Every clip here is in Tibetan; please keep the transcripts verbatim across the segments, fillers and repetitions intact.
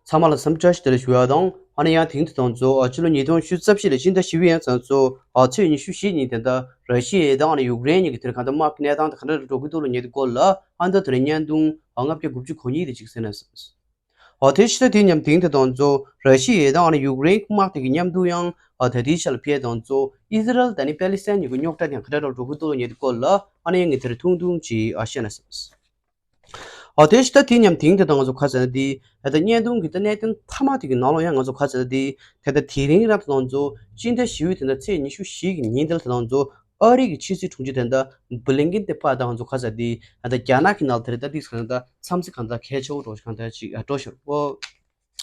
ཚང་མ་ལ་འཚམས་འདྲི་བཀྲ་ཤིས་བདེ་ལེགས་ཞུ་ཡ་དང་། ཨ་ནི་ཡང་དེང་དུས་དང་ཚོ་ཨ་ཕྱི་ལོ་ཉིས་སྟོང་ཉི་ཤུ་རྩ་བཞི་ལོའི་སྤྱི་ཟླ་བཞི་པའི་ཡང་ཚང་ཚོ་ཨ་ཚེས་ཉི་ཤུ་བཞི་ཉིན་དེ་འདྲ་ར་ཤི་ཡ་དང་ཨ་ནི་ཡུཀ་རེན་གཉིས་ཀྱི་དེར་གང་ལྟར་དམག་གི་གནས་སྟངས་དེ་ག་འདྲ་འགྲོ་གི་འདུག་ལ་ཉེ་དུས་སྐོར་ལ་ཨ་ནི་ད་དེ་རིང་བརྙན་ཐུང་ཨ་ལྔ་བརྒྱ་དགུ་བཅུ་གོ་གཉིས་དེ་ཅིག་གསན་ན་བསམས། ཨ་དེ་ཕྱི་ཟླ་དེའི་མཉམ་དེང་དེ་དང་ཚོ་ར་ཤི་ཡ་དང་ཨ་ནི་ཡུཀ་རེན་དམག་དེ་གི་མཉམ་དུ་ཡང་ཨ་ད་ལྟའི་ཆར་ལ་ཕེབས་དང་ཚོ་ཨི་ཟི་རལ་དང་ཨ་ནི་པེ་ལི་སི་ཐན་གཉིས་ཀྱི་རྙོག་དྲ་དེ་ག་འདྲ་འགྲོ་གི་འདུག་ལ་ཉེ་དུས་སྐོར་ལ་ཨ་ནི་ཡང་ངས་དེར་ཐུང་ཐུང་ཅིག་ཨ་བཤད་ན་བསམས། ཨ་དེ་ཕྱི་ཟླ་དེའི་མཉམ་དེང་དེ་དང་ང་ཚོ་ཁ་ཟེར་ན་དེ་ཨ་ད་བརྙན་ཐུང་གི་ད་གནད་དོན་མཐའ་མ་དེ་གི་ནང་ལོགས་ཡང་ང་ཚོ་ཁ་ཟེར་ན་དེ་ད་ལྟ་དེ་རིང་རང་དེ་དང་ཚོ་སྤྱི་ཟླ་བཞི་པའི་དེ་འདྲ་ཚེས་ཉི་ཤུ་བཞི་གི་ཉིན་དེ་ལ་དེ་དང་ཚོ་ཨ་རི་གི་ཕྱི་སྲིད་དྲུང་ཆེ་དེ་འདྲ་བྷི་ལིན་ཀེན་དེ་ཕར་དེ་ང་ཚོ་ཁ་ཟེར་ན་དེ་ཨ་ད་རྒྱ་ནག་གི་ནང་ལ་དེ་རེད་ད་དེ་གང་ད་འཚམས་གཟིགས་གང་ད་གལ་ཆེ་བོ་འགྲོ་གང་ད་ཅིག་ཨ་འགྲོ་ཤོར་ཨོ།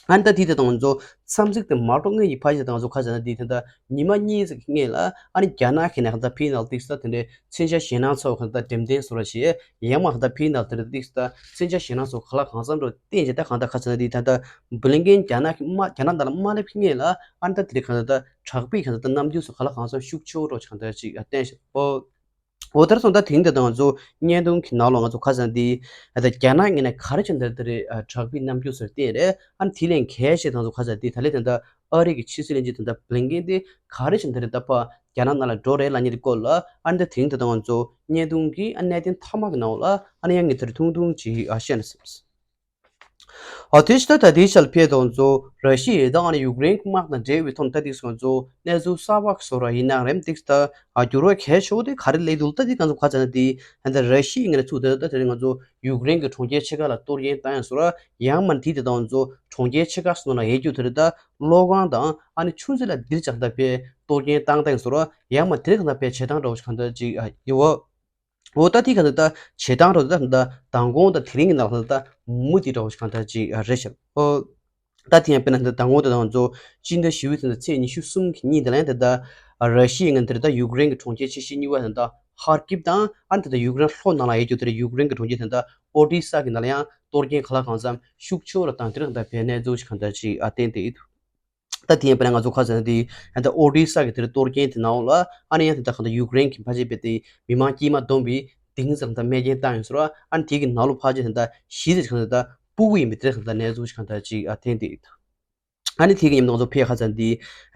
ཨ་ནི་ད་དེ་དེ་དང་ང་ཚོ་འཚམས་གཟིགས་དེ་མ་འགྲོ་སྔོན་གྱི་ཕ་ཤི་དང་ང་ཚོ་ཁ་ཟེར་ན་དེ་དེ་འདྲ་ཉི་མ་གཉིས་ཙམ་གྱི་སྔོན་ལ་ཨ་ནི་རྒྱ་ནག་གི་ནས་ད་ཕི་ནལ་ཏིག་ས་དེ་འདྲའི་མཚོན་ཆ་ཞེད་སྣང་ཚོགས་གང་ལྟར་འགྲེམས་སྟོན་བཟོ་འདྲ་བྱས། ཡང་མ་གང་ལྟར་ཕི་ནལ་དེ་འདྲ་ཏིག་ས་མཚོན་ཆ་ཞེད་སྣང་ཚོགས་ག་ལ་གང་འཚམ་འགྲོ་བསྟན་བྱས་ད་གང་ལྟར་ཁ་ཟེར་ན་དེ་ད་ལྟ་བྷི་ལིན་ཀེན་རྒྱ་ནག་གི་དམག་རྒྱ་ནག་ནང་ལ་མ་སླེབས་སྔོན་ལ་ཨ་ནི་ད་དེ་འདྲའི་གང་ལྟར་དྲག་པོའི་གང་ལྟར་རྣམ་འགྱུར་ཚོགས་ག་ལ་གང་འཚམ་ཤུགས་ཆེ་བོ་འགྲོ་གང་ལྟར་ཅིག་བསྟན་བྱས་ཨོ། འོ་དེར་སོང་ད་དེང་དེ་དང་ང་ཚོ་བརྙན་ཐུང་གི་ནང་ལོགས་ང་ཚོ་ཁ་ཟེར་ན་དེ་ཨ་ད་རྒྱ་ནག་ངོས་ནས་ག་རེ་བྱས་འདིར་དེ་རེད་ཨ་དྲག་པོའི་རྣམ་འགྱུར་ཟེར་བསྟན་རེད། ཨ་ནི་དེ་ལས་གལ་ཆེ་དང་ཚོ་ཁ་ཟེར་ན་དེ་ད་ལས་དེ་འདྲ་ཨ་རི་གི་ཕྱི་སྲིད་བློན་ཆེན་དེ་འདྲ་བྷི་ལིན་ཀེན་དེ་ག་རེ་བྱས་འདིར་ད་ཕར་རྒྱ་ནག་ནང་ལ་འགྲོ་རེད་ལབ་མཁན་དེ་སྐོར་ལ་ཨ་ནི་ད་དེང་དེ་དང་ང་ཚོ་བརྙན་ཐུང་གི་ཨ་གནད་དོན་མཐའ་མ་གི་ནང་ལ་ཨ་ནི་ཡང་ངས་དེར་ཐུང་ཐུང་ཅིག་ཨ་བཤད་ན་བསམས། ཨ་དེ་ཕྱི་ཟླ་ད་དེའི་ཆར་ཕེབས་དང་ཚོ་ར་ཤི་ཡ་དང་ཨ་ནི་ཡུཀ་རེན་དམག་དང་འབྲེལ་བའི་ཐོག་ནས་ད་ཏིག་སོང་ཚོ་གནས་ཚུལ་གསར་པ་བཟོ་ར་ཡིན་ན་རེམ་ཏིག་ད་ཨ་འགྱུར་བ་གལ་ཆེ་བོ་དེ་ག་རེ་སླེབས་འདུག་ད་ཏིག་གང་ཚོ་ཁ་ཚ་ན་དེ་ད་ར་ཤི་ཡའི་ངོས་ནས་ཚུགས་དེ་ད་དེ་རིང་ང་ཚོ་ཡུཀ་རེན་གྱི་གྲོང་ཁྱེར་ཆེ་ཁག་ལ་གཏོར་སྐྱོན་བཏང་ཡང་བཟོ་ར་ཡང་མ་དེ་དེ་དང་ཚོ་གྲོང་ཁྱེར་ཆེ་ཁག་སོང་ལ་ཡེ་རྒྱུ་དེ་རེད་ད་གློག་ཁང་དང་ཨ་ནི་ཆུ་མཛོད་ལ་དེ་ཆགས་ད་པའི་གཏོར་སྐྱོན་བཏང་ད་ཡང་བཟོ་ར་ཡང་མ་དེ་རིང་གང་ད་པའི་བྱེད་སྟངས་འདྲ་བོ་ཞིག་གང་ད་ཅིག་ཡོད། འོ་ད་དེ་ག་ད་ད་བྱེད་སྟངས་རོ་ད་ད་མདང་དགོང་ད་དེ་རིང་གི་ནང་ལ་ད་མུ་དེ་འདྲ་བོ་ཞིག་གང་ད་ཅིག་རེད་ཤག་ཨོ། ད་དེ་ཡང་དཔེར་ན་ད་མདང་དགོང་ད་དང་ཚོ་སྤྱི་ཟླ་བཞི་པའི་ཚེས་ཚེས་ཉི་ཤུ་གསུམ་གི་ཉིན་དེ་ལ་ཡང་ད་ད་ར་ཤི་ཡའི་ངན་དེར་ད་ཡུཀ་རེན་གྱི་གྲོང་ཁྱེར་ཆེ་ཤོས་གཉིས་པ་ད་ད་ཧར་ཀིབ་དང་ཨ་ནི་ད་ད་ཡུཀ་རེན་ལྷོ་ནང་ལ་ཡོད་རྒྱུ་དེར་ཡུཀ་རེན་གྱི་གྲོང་ཁྱེར་ད་ད་ཨོ་ཏི་ས་གི་ནང་ལ་ཡང་གཏོར་སྐྱོན་ག་ལ་གང་འཚམ་ཤུགས་ཆེ་བོ་ལ་དང་དེ་རིང་ད་བའི་གནས་ཚུལ་ཞིག་གང་ད་ཅིག་ཨ་བསྟན་ཏེ་ཡིན་འདུག་ད་དེ་ཡིན་པ་ན་ང་ཚོ་ཁ་ཟེར་ན་དེ་ད་ཨོ་ཏི་ས་གི་དེར་གཏོར་སྐྱོན་དེ་ནང་ལ་ཨ་ནི་ཡང་དེ་ད་གང་ལྟར་ཡུཀ་རེན་གྱི་ཕ་ཆེ་པའི་དེ་མི་མང་དཀྱུས་མ་བསྡོམས་པའི་དེང་ཙམ་ད་རྨས་སྐྱོན་བཏང་ཡོད་ཟེར་བ་ཨ་ནི་དེ་གི་ནང་ལོ་ཕ་ཆེ་དེ་ད་གཞི་དེ་གང་ལྟར་ད་སྤུ་གུ་ཡིན་པའི་དེ་གང་ལྟར་གནས་ཚུལ་ཞིག་གང་ལྟར་ཅིག་ཨ་བསྟན་ཏེ་ཡོད། ཨ་ནི་དེ་གི་མཉམ་དུ་ང་ཚོ་ཕེ་ཁ་ཟེར་ན་དེ་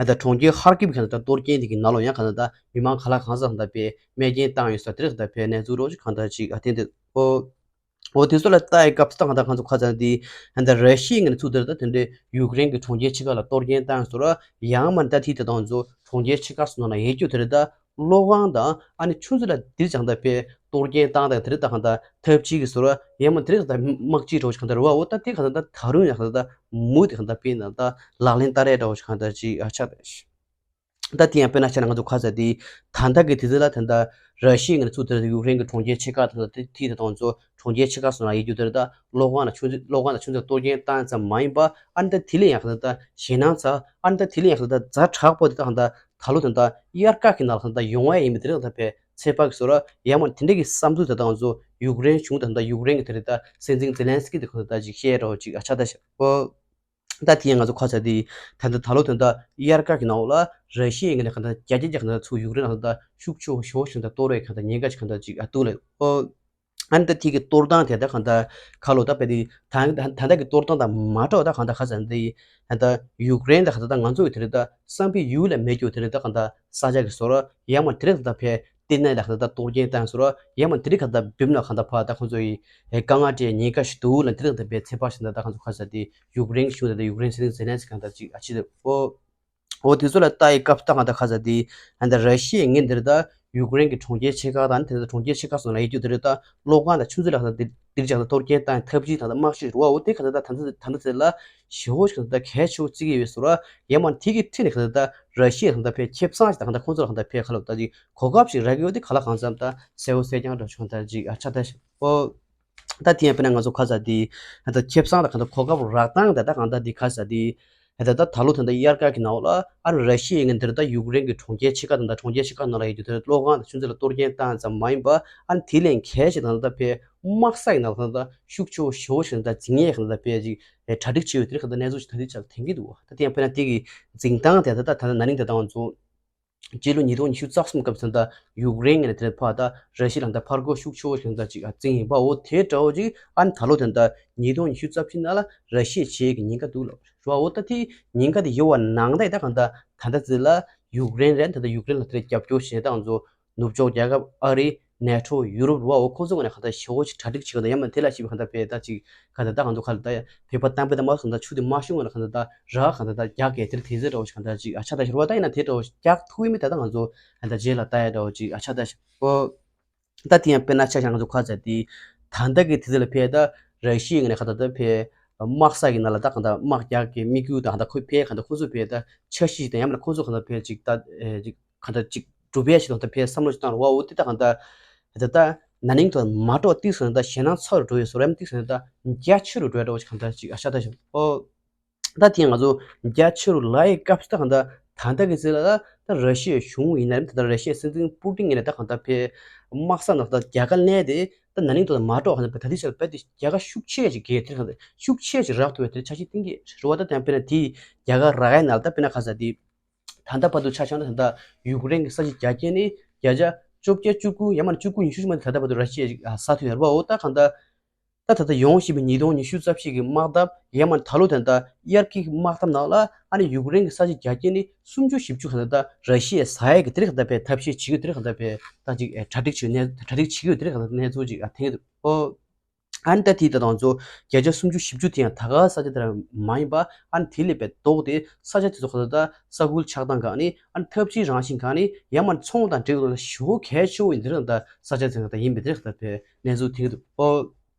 ད་གྲོང་ཁྱེར་ཧར་ཀིབ་གང་ལྟར་གཏོར་སྐྱོན་དེ་གི་ནང་ལོ་ཡང་གང་ལྟར་ད་མི་མང་ག་ལ་གང་ཟག་གང་ལྟར་པའི་རྨས་སྐྱོན་བཏང་ཡོད་ཟེར་དེ་གང་ལྟར་པའི་གནས་ཚུལ་རོ་ཞིག་གང་ལྟར་ཅིག་ཨ་བསྟན་ཏེ་ཨོ། འོ་དེ་ཚོ་ལ་ལྟ་ཡི་སྐབས་སུ་ད་ང་ད་ང་ཚོ་ཁ་ཚ་དེ་ད་ར་ཤི་ཡའི་ངོས་ནས་ཚུགས་དེར་ད་དེ་འདྲའི་ཡུཀ་རེན་གྱི་གྲོང་ཁྱེར་ཆེ་ཁག་ལ་གཏོར་སྐྱོན་བཏང་སོང་ར་ཡང་མ་ད་དེ་ད་དང་ཚོ་གྲོང་ཁྱེར་ཆེ་ཁག་སོང་ན་ཡེ་རྒྱུ་དེ་རེད་ད་གློག་ཁང་དང་ཨ་ནི་ཆུ་མཛོད་ལ་དེར་ཀྱང་ད་པའི་གཏོར་སྐྱོན་བཏང་དང་དེ་རེད་ད་གང་ད་ཐབས་ཅིག་གི་སོ་ར་ཡང་མ་དེ་རེད་ད་དམག་ཅིག་རོགས་ཀྱི་གང་ད་རུ་བ་འོ་ད་དེ་གང་ད་ད་རུང་ཡང་གང་ད་མུ་དེ་གང་ད་པའི་ནང་ད་ལག་ལེན་བསྟར་ཡས་འདྲ་བོ་ཞིག་གང་ད་ཅིག་ཨ་ཆགས་ད། ད་དེ་ཡང་དཔེར་ན་ཆ་ན་ང་ཚོ་ཁ་ཚ་དེ་ད་ལྟ་གི་དུས་ཚོད་ལ་ད་ལྟ་ར་ཤི་ཡའི་ངོས་ནས་ཚུགས་དེར་ཡུཀ་རེན་གྱི་གྲོང་ཁྱེར་ཆེ་ཁག་ད་ལྟ་དེ་དེ་དང་ཚོ་གྲོང་ཁྱེར་ཆེ་ཁག་སོང་ལ་ཡེ་རྒྱུ་དེར་ད་གློག་ཁང་ལ་ཆུ་མཛོད་གློག་ཁང་ལ་ཆུ་མཛོད་གཏོར་སྐྱོན་བཏང་ཙམ་མ་ཡིན་པ་ཨ་ནི་ད་དེ་ལས་ཡང་ད་ལྟ་ཞེད་སྣང་ཚ་ཨ་ནི་ད་དེ་ལས་ཡང་ད་ལྟ་ཛ་དྲག་པོ་དེ་ད་ད་ད་ལོ་ད་ལྟ་དབྱར་ཁ་གི་ནང་ལ་ད་ལྟ་ཡོང་བ་ཡིན་མི་དེ་རིང་ད་ད་པའི་ཚེ་དཔག་གི་སོ་ར་ཡང་མ་དེ་འདྲ་གི་བསམ་ཚུལ་ད་ད་ང་ཚོ་ཡུཀ་རེན་གཞུང་ད་ད་ཡུཀ་རེན་གྱི་དེ་རེད་ད་སྲིད་འཛིན་ཛེ་ལན་སི་ཀི་དེ་ཁོ་ད་ད་ཅིག་བཤད་རོགས་ཅིག་ཨ་ཆ་ད་ཤག་ཨོ། ད་དེ་ཡང་ང་ཚོ་ཁ་ཚ་དེ་ད་ལྟ་ད་ལོ་དོན་དག་དབྱར་ཁ་གི་ནང་ལ་ར་ཤི་ཡའི་ངོས་ནས་གང་ལྟར་རྒྱ་རྒྱ་རྒྱ་གང་ལྟར་ཚུགས་ཡུཀ་རེན་གང་ལྟར་ཤུགས་ཆེ་བོ་ཞེ་བོ་ཞིག་ད་གཏོར་བའི་གང་ལྟར་ཉེན་ཁ་ཞིག་གང་ལྟར་ཅིག་ཨ་འདུག་ལ་ཨོ། ཨ་ནི་ད་དེ་གི་གཏོར་སྟངས་དེ་ད་གང་ལྟར་ཁ་ལོ་ད་བས་དེ་ད་ད་ད་ལྟ་གི་གཏོར་སྟངས་དང་མ་འདྲ་བ་ད་གང་ལྟར་ཁ་ཚ་དེ་ད་ལྟ་ཡུཀ་རེན་ད་གང་ལྟར་ད་ང་ཚོ་གི་དེ་རེད་ད་བསམ་པའི་ཡུལ་ལ་མེད་རྒྱུ་དེ་རེད་ད་གང་ལྟར་ས་ཆ་གི་སོ་ར་ཡང་མ་དེ་རེད་ད་ཕའི་ལྟེ་གནས་ལ་ད་གཏོར་སྐྱོན་བཏང་སོང་ར་ཡང་མ་དེ་རིང་ག་ད་བིམ་ལ་ག་ད་ཕ་ད་ཁོང་ཚོ་ཡི་དཀའ་ངལ་སྤྲད་ཉེན་ཁ་ཞིག་འདུག་ལ་དེ་རིང་ད་པའི་ཚེ་དཔག་ཞིག་ད་ད་ཁོང་ཚོ་ཁ་ས་དེ་ཡུཀ་རེན་གཞུང་ད་ད་ཡུཀ་རེན་སྲིད་འཛིན་ཛེ་ལན་སི་ཀི་ག་ད་ཅིག་ཨ་ཅི་ད་ཨོ། ཨོ་དེ་ཚོ་ལ་ལྟ་ཡི་སྐབས་ད་ག་ད་ཁ་ས་དེ་ད་ད་ར་ཤི་ཡའི་ངན་དེར་ད་ཡུཀ་རེན་གྱི་གྲོང་ཁྱེར་ཆེ་ཁག་དང་དེ་ད་གྲོང་ཁྱེར་ཆེ་ཁག་སོང་ལ་ཡི་རྒྱུ་དེ་རེད་ད་གློག་ཁང་དང་ཆུ་མཛོད་ལ་ག་ད་དེ་དེར་ཀྱང་ད་གཏོར་སྐྱོན་བཏང་ཐབས་ཇུས་ད་ད་དམག་ཤོད་རུ་བ་འོ་དེ་ག་ད་ད་ད་ད་ད་དེ་ལ་ཞེ་བོ་ཞིག་ད་གལ་ཆེ་བོ་བརྩི་གི་ཡོད་སོ་ར་ཡང་མ་དེ་གི་ཁྲིད་ནས་ག་ད་ད་ར་ཤི་ཡ་ད་ད་པའི་ཁེ་བཟང་ཞིག་ད་ག་ད་ཁོང་ཚོ་ལ་ག་ད་ཕེ་ཁ་ལོ་ད་ཅིག་གོ་སྐབས་ཤིག་རག་གི་ཡོད་དེ་ག་ལ་གང་འཚམ་ད་གསལ་བོ་གསལ་རྐྱང་འདྲ་བྱུང་ད་ཅིག་ཨ་ཆ་ད་ཤི་ཨོ། ད་དེ་ཡང་དཔེར་ན་ང་ཚོ་ཁ་ཚ་དེ་ད་ཁེ་བཟང་ད་གང་ད་གོ་སྐབས་རག་སྟངས་ད་ད་གང་ད་དེ་ཁ་ཚ་དེ་ད་ད་ད་ལོ་ད་ད་དབྱར་ཁ་གི་ནང་ལ་ཨ་ར་ཤི་ཡའི་ངན་དེར་ད་ཡུཀ་རེན་གྱི་གྲོང་ཁྱེར་ཆེ་ཁག་ད་ད་གྲོང་ཁྱེར་ཆེ་ཁག་ནང་ལ་ཡོད་རྒྱུ་དེ་གློག་ཁང་དང་ཆུ་མཛོད་ལ་གཏོར་སྐྱོན་བཏང་ཙམ་མ་ཡིན་པ་ཨ་དེ་ལས་གལ་ཆེ་ད་ད་ཕའི་དམག་ས་ཡི་ནང་ད་ད་ཤུགས་ཆེ་བོ་ཞེ་བོ་ཞིག་ད་འཛིང་ཡས་གང་ད་ཕའི་ཅིག་གྲ་སྒྲིག་བྱས་ཡོད་དེ་གང་ད་གནས་ཚུལ་ཞིག་ད་དེ་ཆགས་ཐེན་གི་འདུག་ད་དེ་ཡང་དཔེར་ན་དེ་གི་འཛིང་སྟངས་དེ་ད་ད་ད་ན་ནིང་ད་ད་ང་ཚོ། སྤྱི་ལོ་ཉིས་སྟོང་ཉི་ཤུ་རྩ་གསུམ་སྐབས་སུ་ད་ཡུཀ་རེན་ངོས་ནས་དེར་ཕར་ད་ར་ཤི་ཡ་ལ་ད་ཕར་རྒོལ་ཤུགས་ཆེ་བོ་ཞིག་ད་ཅིག་བརྩིས་ཡིན་པ། འོ་དེ་འདྲ་བོ་ཅིག་ཨ་ནི་ད་ལོ་དེ་ད་ཉིས་སྟོང་ཉི་ཤུ་རྩ་བཞི་ནང་ལ་ར་ཤི་ཡའི་ཆེད་ཀྱི་ཉེན་ཁ་འདུག་ལབ་རེད་བ། འོ་ད་དེ་ཉེན་ཁ་དེ་ཡོད་པ་ནང་ད་ད་གང་ད་ད་ད་ཅིག་ལ་ཡུཀ་རེན་རེད། ད་ད་ཡུཀ་རེན་ལ་དེར་རྒྱབ་སྐྱོར་བྱེད་སྟངས་ཚོ་ནུབ་ཕྱོགས་རྒྱལ་ཁབ་ཨ་རི། ནེ་ཊོ། ཡུ་རོབ་རེད་བ། འོ་ཁོང་ཚོ་ངོས་ནས་གང་ལྟར་ཞེ་བོ་ཅིག་གྲ་སྒྲིག་བྱེད་ཀྱི་འདུག་ཡང་མིན་དེ་ལ་ཞིག་གང་ལྟར་དཔེ་ད་ཅིག་གང་ལྟར་ད་གང་འདུག་ག་ལ་ད་བོད་པ་གཏམ་དཔེ་ད་མ་གང་ལྟར་ཆུ་དེ་མ་ཤོང་ངོས་ལ་གང་ལྟར་ད་ར་གང་ལྟར་ད་རྒྱག་གི་དེར་དེ་ཚོ་འདྲ་བོ་ཞིག་གང་ལྟར་ཅིག་ཨ་ཆགས་ད་ཞོར་བ། ད་ཡིན་ན་དེ་འདྲ་བོ་ཞིག་རྒྱག་ཐུབ་ཡིན་མིན་ད་ད་ང་ཚོ་གང་ལྟར་རྗེས་ལ་ལྟ་ཡ་འདྲ་བོ་ཅིག་ཨ་ཆགས་ད་ཞོར་བ། ད་དེ་ཡང་དཔེར་ན་ཆ་བཞག་ང་ཚོ་ག་ཚོད་དེ་ད་ལྟ་གི་དུས་ཚོད་ལ་ཕེ་ད་ར་ཤི་ཡའི་ངོས་ནས་གང་ལྟར་ད་ཕེ་དམག་ས་གི་ནང་ལ་ད་གང་ལྟར་དམག་རྒྱག་གི་དམིགས་ཡུལ་དང་གང་ལྟར་ཁོ་ཕེ་གང་ལྟར་ཁོང་ཚོ་ཕེ་ད་འཆར་གཞི་དང་ཡང་མིན་ཁོང་ཚོ་གང་ལྟར་ཕེ་ཅིག་ད་ཅིག་གང་ལྟར་ཅིག་སྒྲུབ་ཡས་ཞིག་དང་ད་ཕེ་བསམ་བློ་ཞིག་བཏང་རེད་བ། འོ་དེ་ད་གང་ལྟར་ད་ད་ན་ནིང་དུ་མ་འགྲོ་ཏིག་སོང་ད་ཞེད་སྣང་ཚ་རུ་འགྲོ་ཡོད་སོ་རེམ་ཏིག་སོང་ད་རྒྱ་ཆེ་རུ་འགྲོ་ཡ་འདྲ་བོ་ཞིག་གང་ལྟར་ཅིག་ཨ་ཤ་ད་ཞིག་ཨོ། ད་དེ་ང་ཚོ་རྒྱ་ཆེ་རུ་ལ་ཡི་སྐབས་སུ་ད་གང་ལྟར་ད་ལྟ་གི་ཚེ་ལ་ད་ར་ཤི་ཡའི་གཞུང་ཡིན་ན་རེད། ད་ལྟ་ར་ཤི་ཡའི་སྲིད་འཛིན་པུ་ཏིན་ཡིན་ན་ད་གང་ལྟར་ཕེ་དམག་ས་ནང་ད་རྒྱལ་ཁ་ལེན་ཏེ་ད་ན་ནིང་དུ་མ་འགྲོ་གང་ལྟར་ཕེ་ད་ལྟའི་ཆར་རྦད་དེ་རྒྱལ་ཁ་ཤུགས་ཆེ་ཞིག་རྒྱས་དེ་གང་ལྟར་ཤུགས་ཆེ་ཞིག་རག་ཐུབ་པའི་དེ་འཆར་གཞི་བཏིང་གི་རེད་བ། ད་དེ་ཡང་དཔེར་ན་དེ་རྒྱལ་ཁ་རག་ཡ་ནང་ལ་ད་དཔེར་ན་ག་ས་དེ་ད་ལྟ་བར་དུ་ཆ་བཞག་ན་ད་ལྟ་ཡུཀ་རེན་གྱི་ས་ཆ་རྒྱ་སྐྱེད་ནི་བརྒྱ་ཆ་བཅོ་བརྒྱད་བཅུ་དགུ་ཡང་མིན་བཅུ་དགུ་ཉི་ཤུ་ཞིག་མ་ད་ལྟ་བར་དུ་ར་ཤི་ཡས་ས་ཐུབ་ཡོད་རེད་བ། འོ་ད་གང་ལྟར། ད་ད་ལྟ་ཡོང་བཞིན་པའི་ཉིས་སྟོང་ཉི་ཤུ་རྩ་བཞི་གི་དམག་འཐབ་ཡང་མིན་ད་ལོ་དེ་ད་དབྱར་ཁའི་དམག་འཐབ་ནང་ལ་ཨ་ནི་ཡུཀ་རེན་གྱི་ས་ཆ་རྒྱ་སྐྱེད་ནི་སུམ་ཅུ་བཞི་བཅུ་གང་ལྟར་ད་ར་ཤི་ཡས་ཟ་ཡས་ཀྱི་དེ་རིགས་གང་ལྟར་ཕེ་ཐབས་ཤེས་བྱེད་ཀྱི་དེ་རིགས་གང་ལྟར་ཕེ་ད་ཅིག་གྲ་སྒྲིག་བྱེད་གནས་གྲ་སྒྲིག་བྱེད་ཀྱི་དེ་རིགས་གང་ལྟར་གནས་ཚུལ་ཅིག་ཨ་ཐེངས་འདུག་ཨོ། ཨ་ནི་ད་དེ་ད་དང་ཚོ་བརྒྱ་ཆ་སུམ་ཅུ་བཞི་བཅུ་དེ་ཡང་ད་ག་ས་ཆ་དེ་ར་མ་ཡིན་པ་ཨ་ནི་དེ་ལས་ཕེ་ལྡོག་སྟེ་ས་ཆ་དེ་ཚོ་གང་ལྟར་ད་ས་ཁུལ་ཆགས་སྟངས་གང་ནི་ཨ་ནི་ཐབས་ཇུས་རང་བཞིན་གང་ནི་ཡང་མིན་ཚོང་དང་འབྲེལ་བའི་ཞེ་བོ་གལ་ཆེ་བོ་ཡིན་དེ་རིགས་གང་ལྟར་ས་ཆ་དེ་གང་ལྟར་ཡིན་པའི་དེ་རིགས་གང་ལྟར་ཕེ་གནས་ཚུལ་ཐེངས་འདུག་ཨོ།